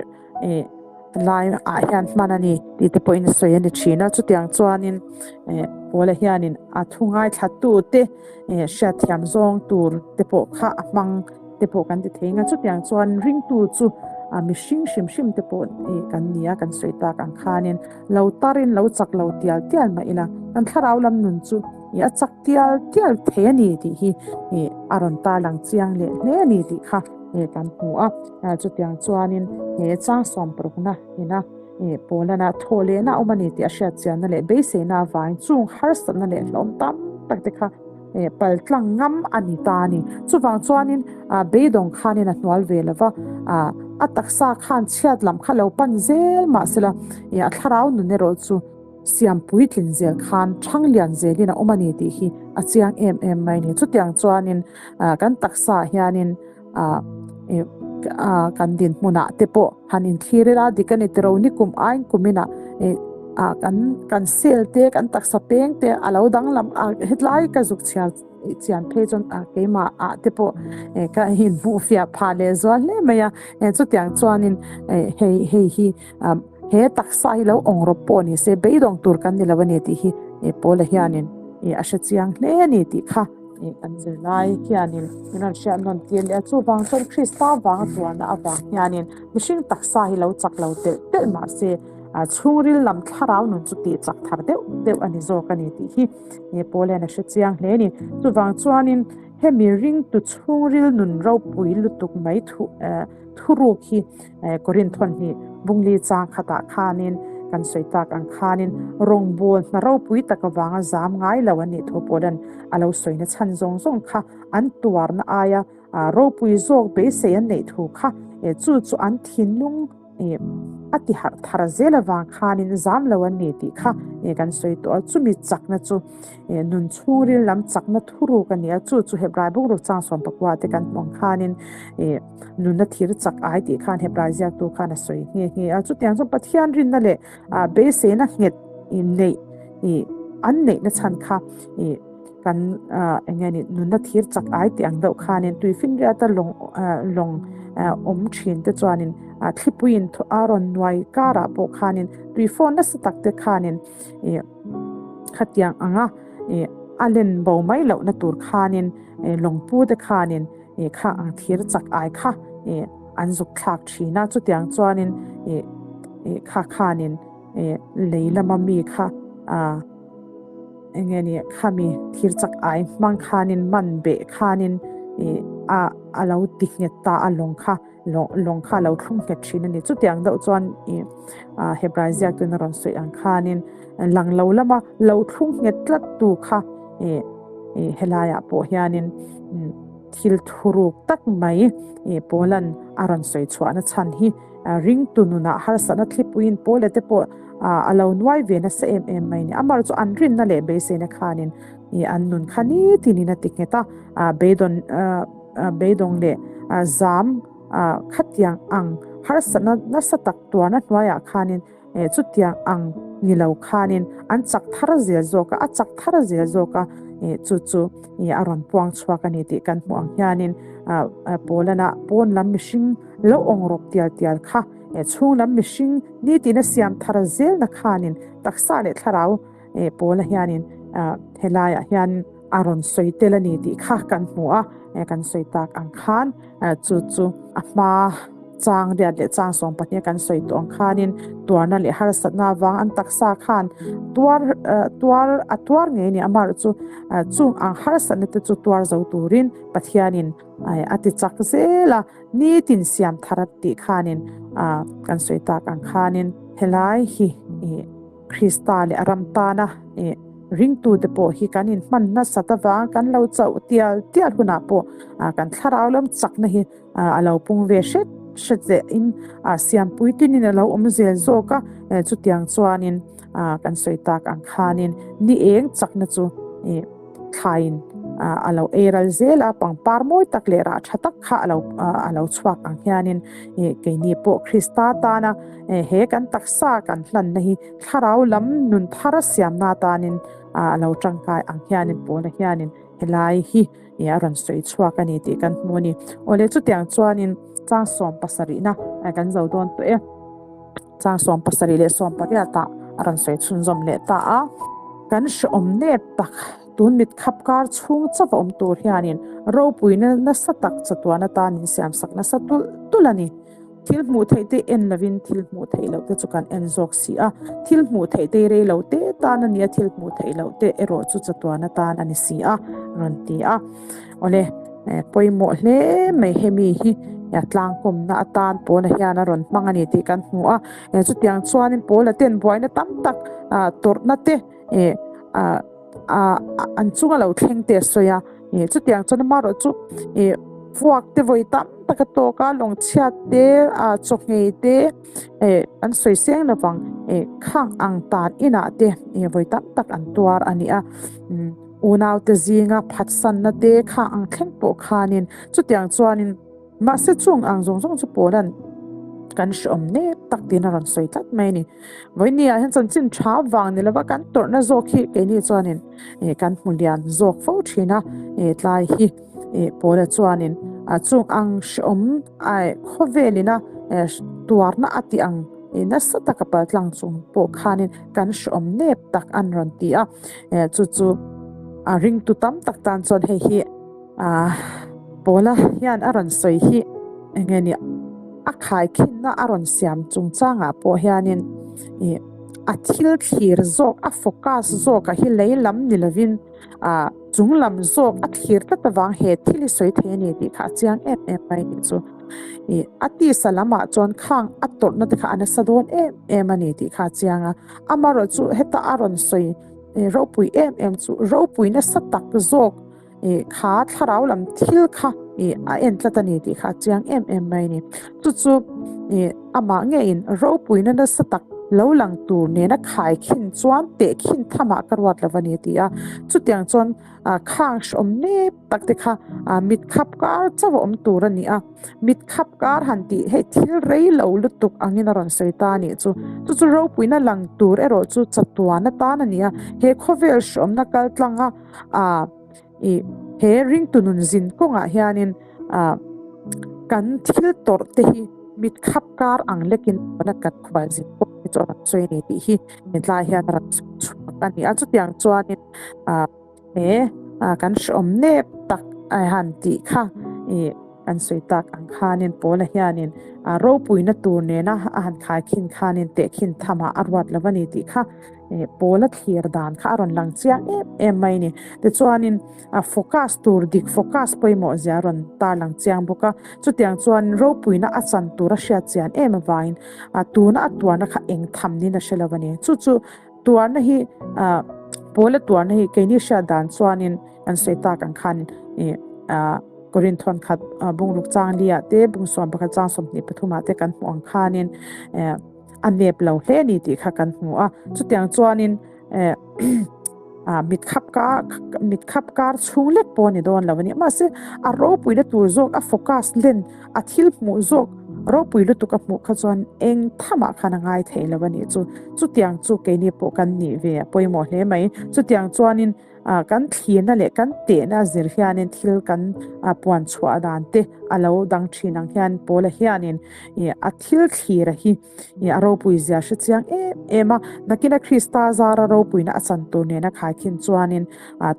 lai ah hian hman a ni tih te pawhin sawi a ni thin a. Chutiang chuanin Paula hianin a thu ngaithla te hriatthiam zawng tur te pawh kha a hmang te pawh kan ti thei ang a. Chutiang chuan ringtu chu mihring hrim hrim te pawh kan ni a, kan sawi tak ang khanin lo tarin lo chak lo tial tial mah ila kan thlarau lam nun chu a chak tial tial thei a ni tih hi a rawn tarlang chiang leh hle a ni tih kha kan hmu a. Chutiang chuanin he chang sawm parukna ina Paulana thawh lehna a awm a ni tih a hriat chianna leh beiseina avangin chung harsatna leh hlawm tam tak te kha paltlang ngam a ni ta a ni. Chuvang chuanin beidawng khanin a hnual ve lo va, a taksa khan chhiat lam kha lo pan zel mahsela a thlarau nun erawh chu Siam puitlin zel khan thang lian zelin a awm a ni tih hi a chiang em em mai a ni. Chutiang chuanin kan taksaah hianin kan dinhmunah te pawh han inthlir ila dik a ni tiro ni kum aiin kuminah kan cell te kan taksa peng te a lo danglam a hetlai ka zuk chhiar chian phei chuan keimah ah te pawh ka inhmuh fiah phah leh zual hle mai a. Chutiang chuanin hei hei hi. He taksa hi lo awng rawp pawh ni se beidawng tur kan ni lo a ni tih hi Paula hianin a hre chiang hle a ni tih kha kan zirlai hianin min rawn hriat nawn tir leh a. Chuvang chuan Krista vanga tuarna avang hianin mihring taksa hi lo chak lo telh telh mah se chhungril lam thlarau nun chu tih chak thar deuh deuh a ni zawk a ni tih hi Paula hian a hre chiang hle a ni. Chuvang chuanin hemi ringtu chhungril nun ropui lutuk mai thu Thuruk hi Korinth hawn hi Bungli chang khatah khanin kan sawi tak ang khanin rawngbâwl hna ropui tak avanga zam ngai lo an nih thu pawh a lo sawina chhan zawng zawng kha an tuarna aia ropui zawk beisei an neih thu kha chu chu an thinlung a ti harh thar zel avang khanin zam lo an ni tih kha kan sawi tawh a, chumi chakna chu Nun chhungril lam chakna thuruk a ni a, chu chu Hebrai bungruk chang 14 te kan hmuh ang khanin nunna thir chak ai tih khan Hebrai ziaktu khan a sawi nghe nghe a. Chutiang chuan Pathian rinna leh beiseina nghet neih an neihna chhan kha kan eng nge ni nunna thir chak ai tih ang deuh khanin tuifinriata lawng lawng awm thin te chuanin thlipuiin a rawn nuai karah pawh khanin tuifawn nasa tak te khanin Khatiang anga a len bo mai lohna tur khanin lawngpu te khanin kha ang thir chak ai kha an zuk thlak thin a. Chutiang chuanin kha khanin lei lama mi kha eng nge ni khami thir chak ai hmang khanin man beh khanin a lo ti nghet ta a lawng kha. Lawng kha a lo thlung nghet thin a ni. Chutiang deuh chuan i Hebrai ziaktuin a rawn sawi ang khanin lang lo lama lo thlung nghet tlat tu kha i helaiah pawh hianin thil thuruk tak mai i Paulan a rawn sawi chhuahna chhan hi ringtu nunah harsatna thlipuiin Paula te pawh a lo nuai ve nasa em em mai a ni. Amar chu an rinna leh beiseina khanin i an nun kha nitinin a ti nghet a, beidawn Beidawng leh zam khatiang ang harsatna nasa tak tuarna hnuaiah khanin chutiang ang ni lo khanin an chak thar zel zawk a, a chak thar zel zawk a, chu chu a rawn puang chhuak a ni tih kan hmuh ang hianin Paulana pawn lam mihring lo awng rawp tial tial kha chhung lam mihring nitin a siam thar zelna khanin taksa leh thlarau Paula hianin helaiah hian a rawn sawi tel a ni tih kha kan hmu a, kan sawi tak ang khan chu chu a hma chang riat leh chang 12 kan sawi tawh ang khanin tuarna leh harsatna avang an taksa khan tuar tuar a tuar ngei ni amah chu chung ang harsatna te chu tuar zo turin Pathianin a ti chak zel a, nitin siam thar a tih khanin kan sawi tak ang khanin helai hi Krista leh a ram tana ringtute pawh hi kan inhman nasat avang kan lo chauh tial tial hunah pawh kan thlarau lam chakna hi a lo pung ve hret hret leh in siampui tinin a lo awm zel zawk a, chutiang chuanin Kan sawi tak ang khanin ni eng chakna chu thlaiin a lo ei ral zel a, pangpar mawi tak leh rah tha tak kha a lo chhuak ang hianin keini pawh Krista tana he kan taksa kan hlanna hi thlarau lam nun thar a siamna atanin a lo tangkai ang hianin Paula hianin helai hi a rawn sawi chhuak a ni tih kan hmu a ni. Awle chutiang chuanin chang sawm pasarihna kan zo dawn tawh e. Chang 78 leh 18 ah a rawn sawi chhunzawm leh ta a. Kan hrehawm nep tak tun mit khap kar chhung chauh a awm tur hianin ropuina nasa tak chatuan atan min siamsak nasa tulh tulh a ni. Thil hmuh theih te en lovin thil hmuh theih loh te chu kan en zawk si a. Thil hmuh theih te rei lo te tan a ni a, thil hmuh theih loh te erawh chu chatuan atan a ni si a, rawn ti a. Awle. Pawimawh hle mai hemi hi tlangkawmna atan Paula hian a rawn hmang a ni tih kan hmu a, chutiang chuanin Paula ten buaina tam tak tawrhna te an chunga lo thleng te a sawi a, chutiang chuan amaherawh chu vuak te vawi tam tak a tawk a, lawngchhiat te chawhngei te an sawi seng lovang khang ang tan inah te vawi tam tak an tuar a ni a. Unaute zinga phatsanna te kha ang thleng pawh khanin chutiang chuanin mahse chung ang zawng zawng chu Paula'n kan hreawm nep tak tiin a rawn sawi tlat mai a ni. Vawinia hian chanchin tha vang ni lova kan tawrhna zawk hi keini chuanin kan hmu lian zawk fo thin a, tlai hi Paula chuanin chung ang hreawm khawvelina tuarna a tih ang nasa taka paltlang chung pawh khanin kan hreawm nep tak an rawn ti a. Chu chu a ringtu tam tak tan chuan hei hi Paula hian a rawn sawi hi eng nge ni a khaikhinna a rawn siam chungchangah pawh hianin ih a thil thlir zawk a focus zawk a hi lei lam ni lovin ah chung lam zawk a thlir tlat avang he thil hi sawi thei a ni tih kha a chiang em em mai tih chu ih a tisa lamah chuan khang a tawrhna te kha a nasa dawn em em a ni tih kha a chiang a. Amaherawh chu heta a rawn sawi ropui em em chu ropui nasa tak zawk kha thlarau lam thil kha a en tlat a ni tih kha a chiang em em mai a ni. Chu chu amah ngeiin ropuina nasa tak lo lang tur nena khaikhin chuan tehkhin thamah ka ruat lo a ni a ti a. Chutiang chuan khang hreawm nep tak te kha mit khap kar chauh a awm tur a ni a. Mit khap kar han tih hei thil rei lo lutuk angin a rawn sawi ta a nih chu. Chu chu ropuina lang tur erawh chu chatuan atan a ni a, he khawvel hreawmna kal tlanga ah ih he ringtu nun zin kawngah hianin ah kan thil tawrh te hi mit khap kar ang lekin kan khual zin pawh hi chu a rawn sawi a ni tih hi hetlai hian a rawn sawi chhuak a ni a. Chutiang chuanin ah. He kan hreawm nep tak a han tih kha ih kan sawi tak ang khanin Paula hianin ropuina tur nena a han khaikhin khanin tehkhin thamah a ruat lo a ni tih kha Paula thlir dan kha a rawn lang chiang em em mai a ni. Tichuanin focus tur dik focus pawimawh zia a rawn tarlang chiang bawk a, chutiang chuan ropuina a chan tur a hriat chian em avangin tuna a tuarna kha eng tham niin a hre lo a ni. Chu chu Tuarna hi ah Paula tuarna hi keini hriat dan chuanin kan sawi tak ang khan ih ah Korinth khat bungruk chang li ah te bung suam pakhat chang 23 ah te kan hmuh ang khanin eh a nep lo hle a ni tih kha kan hmu a. Chutiang chuanin eh ah mit khap kar mit khap kar chhung lek pawh a ni dawn lo a ni. Mahse a ropuina tur zawk a focus len a thil hmuh zawk ropui lutuk a hmuh kha chuan eng thamah khan a ngai thei lo a nih chu. Chutiang chu keini pawh kan nih ve a pawimawh hle mai. Chutiang chuanin kan thlirna leh kan tehna zir hianin thil kan puan chhuah dan te a lo dang thin ang hian Paula hianin a thil thlira hi a ropui zia hre chiang em em a. Nakina Krista zara ropuina a chan tur nena khaikhin chuanin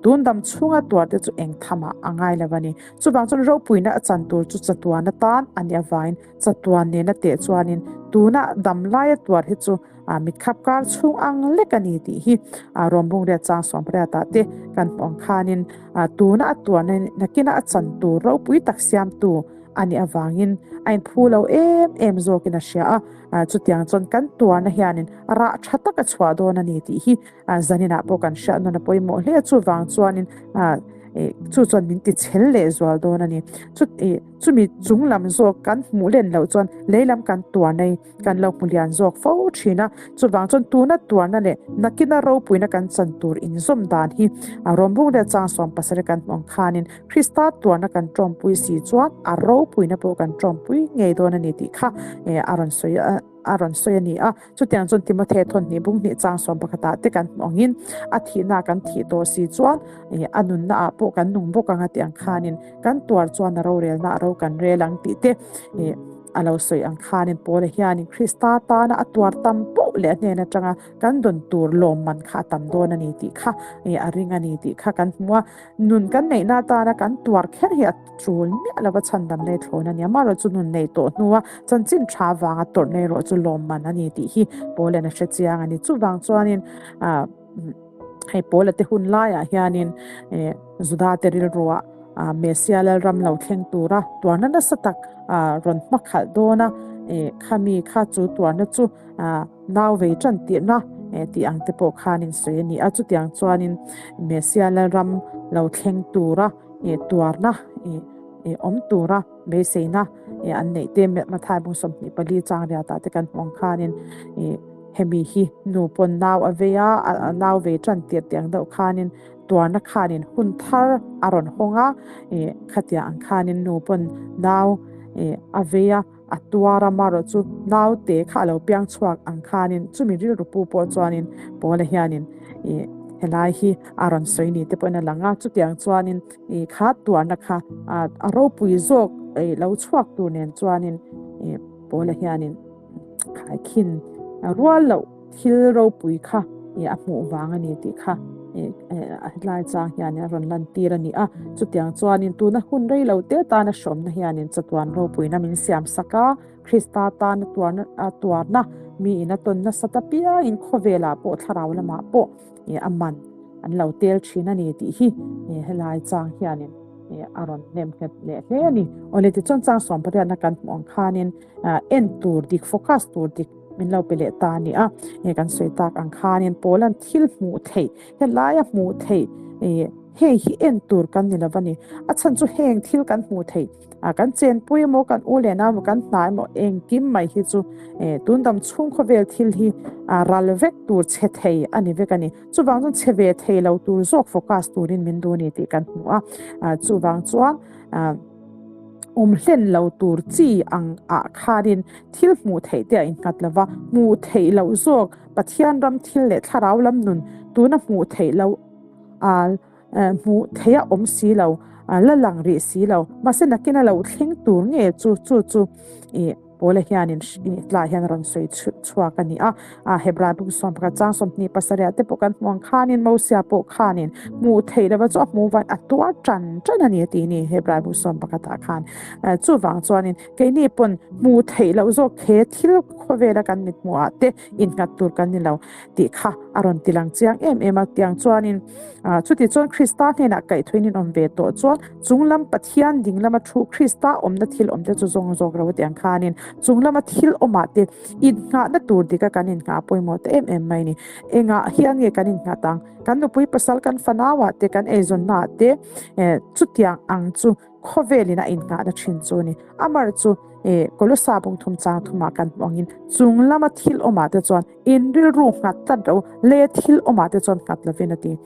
tun dam chhunga tuar te chu eng thamah a ngai lo a ni. Chuvang chuan ropuina a chan tur chu chatuan atan a nih avangin chatuan nena teh chuanin tuna dam laia tuar hi chu mitkhap kar chhung ang lek a ni tih hi Rawmbung riat chang sawmriatah te kan hmuh ang khanin tuna a tuarna nakina a chan tur ropui tak siamtu a nih avangin a inphu lo em em zawkin a hria a, chutiang chuan kan tuarna hianin rah tha tak a chhuah dawn a ni tih hi zaninah pawh kan hriat nawn a pawimawh hle a, chuvang chuanin. Chu chuan min ti chhel leh zual dawn a ni. Chumi chung lam zawk kan hmuh len loh chuan lei lam kan tuarna hi kan lo hmu lian zawk fo thin a. Chuvang chuan tuna tuarna leh nakina ropuina kan chan tur inzawm dan hi a rawngbung leh chang 70 kan hmuh ang khanin Krista tuarna kan tawmpui si chuan a ropuina pawh kan tawmpui ngei dawn a ni tih kha a rawn sawi a. A rawn sawi a ni a, chutiang chuan Timothea thawnhnih bung hnih chang sawm pakhatah te kan hmuh angin a thihna kan thih tawh si chuan a nunna ah pawh kan nung bawk ang a tih ang khanin kan tuar chuan a rorelna a ro kan rel ang tih te a lo sawi ang khanin Paula hianin Krista tana a tuar tam poh leh a hnen atanga kan dawn tur lawmman kha a tam dawn a ni tih kha a ring a ni tih kha kan hmu a, nun kan neihna atana kan tuar kher hi a Tul miah lova chhandam leh thlawn a ni a, amaherawh chu nun nei tawh hnua chanchin tha avanga tawrh nei erawh chu lawmman a ni tih hi Paula'n a hre chiang a ni. Chuvang chuanin hei Paula te hun laiah hianin Juda te rilruah Messia Lalram lo thleng tura tuarna nasa tak rawn hmakhalh dawn a, khami kha chu tuarna chu nau vei tan tirhna tih ang te pawh khanin sawi a ni a. Chutiang chuanin Messia Lalram lo thleng tura tuarna awm tura beiseina an neih te Mathai bung 24 chang riatah te kan hmuh ang khanin hemi hi nu pawn nau a vei a, a nau vei tan tir tih ang deuh khanin tuarna khanin hun thar a rawn hawng a, khatiang ang khanin nu pawn nau a vei a, a tuar a, marawh chu naute kha a lo piang chhuak ang khanin chumi rilru pu pawh chuanin Paula hianin ih helai hi a rawn sawi ni te pawhin a lang a, chutiang chuanin ih kha tuarna kha a ropui zawk ih lo chhuak tur nen chuanin ih Paula hianin khaikhin rual loh thil ropui kha ih a hmuh vang a ni tih kha ih helai chang hianin a rawn lan tir a ni a, chutiang chuanin tuna hun rei lo te tana hrawmna hianin chatuan ropuina min siam sak a, Krista tana tuarna a tuarna miin a tawn nasa ta piangin khawvelah pawh thlarau lamah pawh ih a man an lo tel thin a ni tih hi ih helai chang hianin ih a rawn hnem nghet leh hle a ni. Awle tichuan chang 18 na kan hmuh ang khanin en tur dik focus tur dik min lo pe leh ta a ni a, hei kan sawi tak ang khanin Paula'n thil hmuh theih helaia hmuh theih ih hei hi en tur kan ni lo va ni, a chhan chu heng thil kan hmuh theih a kan chenpui emaw kan u leh nau emaw kan hna emaw engkim mai hi chu ih tun dam chhung khawvel thil hi a ral vek tur chhe thei a ni vek a ni, chuvang chuan chhe ve thei lo tur zawk focus turin min duh a ni tih kan hmu a, chuvang chuan ah. Awm hlen lo tur chi ang ah khanin thil hmuh theih te a innghat lo va, hmuh theih loh zawk Pathian ram thil leh thlarau lam nun tuna hmuh theih loh a hmuh theih a awm si lo, la lang rih si lo. Mahse nakin a lo thleng tur nge chu chu chu ih Paula hianin tlaiah hian a rawn sawi chhuak a ni a, Hebrai bung 11 chang 27 te pawh kan hmuh ang khanin Mosia pawh khanin hmuh theih lova chu a hmuh vain a tuar tan tan a ni a tih ni Hebrai bung 11 ah khan. Chuvang chuanin keini pawn hmuh theih loh zawk he thil khawvela kan mithmuh ah te innghat tur kan ni lo tih kha a rawn ti lang chiang em em a, tiang chuanin chuti chuan Krista hnenah kaihthawin in awm ve tawh chuan chung lam Pathian ding lama thu Krista awmna thil awm te chu zawng zawk lo tiang khanin chung lama thil awmah te innghahna tur dika kan innghah pawimawh ta em em mai ni. Engah hian nge kan innghah tang? Kan nupui pasal kan fanauah te kan eizawnnaah te chutiang ang chu Khawvelin a innghahna thin chu a ni. Amar chu e Kolosa bung thum chang thumah kan hmuh angin chung lama thil awmah te chuan in rilru nghat tlat lo le thil awmah te chuan nghat lovin a ti.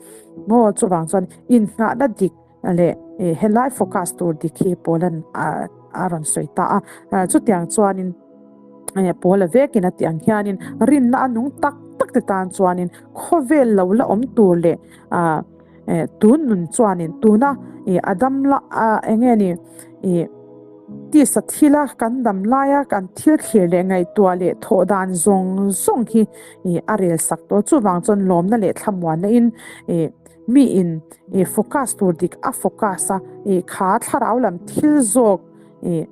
Maw chuvang chuan innghahna dik leh e helai focus tur dik hi Paula'n a rawn sawi ta a. Chutiang chuanin e Paula vekin a tih ang hianin rinna a nung tak tak te tan chuanin khawvel lo la awm tur leh ah Eh, tun nun chuanin tuna eh, a dam la a enge ni eh, tisa thila kan dam laia kan thil thlir leh ngaihtuah leh thawh dan zawng zawng hi eh, a rel sak tawh chuvang chuan lawmna leh thlamuanna in eh, mi in eh, focus tur dik a focus a eh, kha thlarau lam thil zawk eh,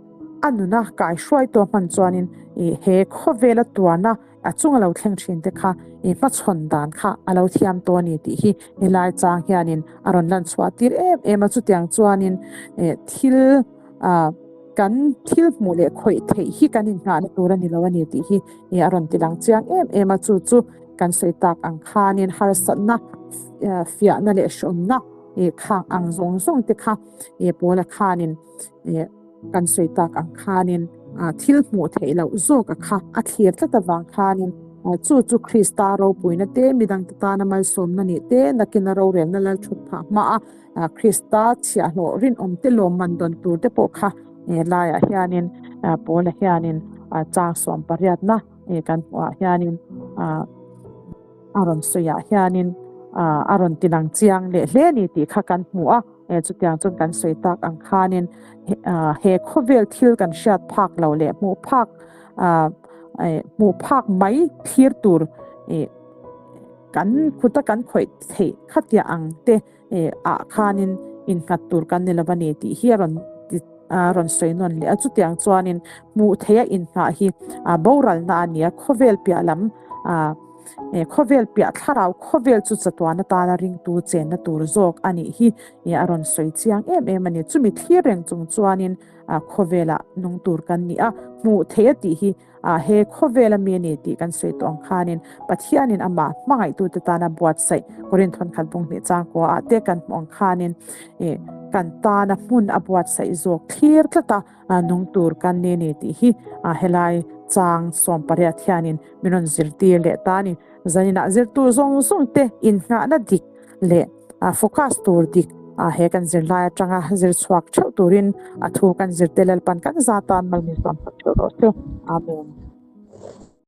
a nuna kai hruai tawh hman chuanin eh, he khawvela tuarna A chunga lo thleng thin te kha i hmachhawn dan kha a lo thiam tawh a ni tih hi helai chang hianin a rawn lan chhuah tir em em a. Chutiang chuanin thil kan thil hmuh leh khawih theih hi kan innghahna tur a ni lo a ni tih hi a rawn ti lang chiang em em a. Chu chu kan sawi tak ang khanin harsatna, fiahna leh hreawmna. Khang ang zawng zawng te kha Paula khanin kan sawi tak ang khanin thil hmuh theih loh zawka kha a thlir tlat avang khanin chu chu Krista ropuina te midangte tana malsawmna nih te nakina rorelna lal thut phah hma a Krista chhiahhlawh rinawm te lawmman dawn tur te pawh kha laiah hianin Paula hianin chang sawm pariatna kan hmuhah hianin a rawn sawiah hianin a rawn tilang chiang leh hle a ni tih kha kan hmu a, chutiang chuan kan sawi tak ang khanin he khawvel thil kan hriat phak lo leh hmuh phak hmuh phak mai thlir tur kan khuta kan khawih theih khatiah ang te ah khanin innghat tur kan ni lo a ni tih hi a rawn a rawn sawi nawn leh a. Chutiang chuanin hmuh theih a inngah hi boralna a ni a, khawvel piah lam khawvel piah thlarau khawvel chu chatuan atana ringtu chenna tur zawk a nih hi a rawn sawi chiang em em a ni. Chumi thlir reng chung chuanin khawvelah nung tur kan ni a, hmuh theih a tih hi A he khawvel a mi a ni tih kan sawi tawh ang khanin Pathianin amah hmangaihtute tana buatsaih Korinth thawnkhat bung hnih changkua ah te kan hmuh ang khanin ih kan tana hmun a buatsaih zawk thlir tlat a nung tur kan ni a ni tih hi a helai chang 18 hianin min rawn zirtir leh ta a ni. Zaninah zirtu zawng zawng te inngahna dik leh focus tur dik he kan zirlai atanga zir chhuak theuh turin a thu kan zirte Lalpan kan za tan mal min zuam sak theuh rawh se. Amen.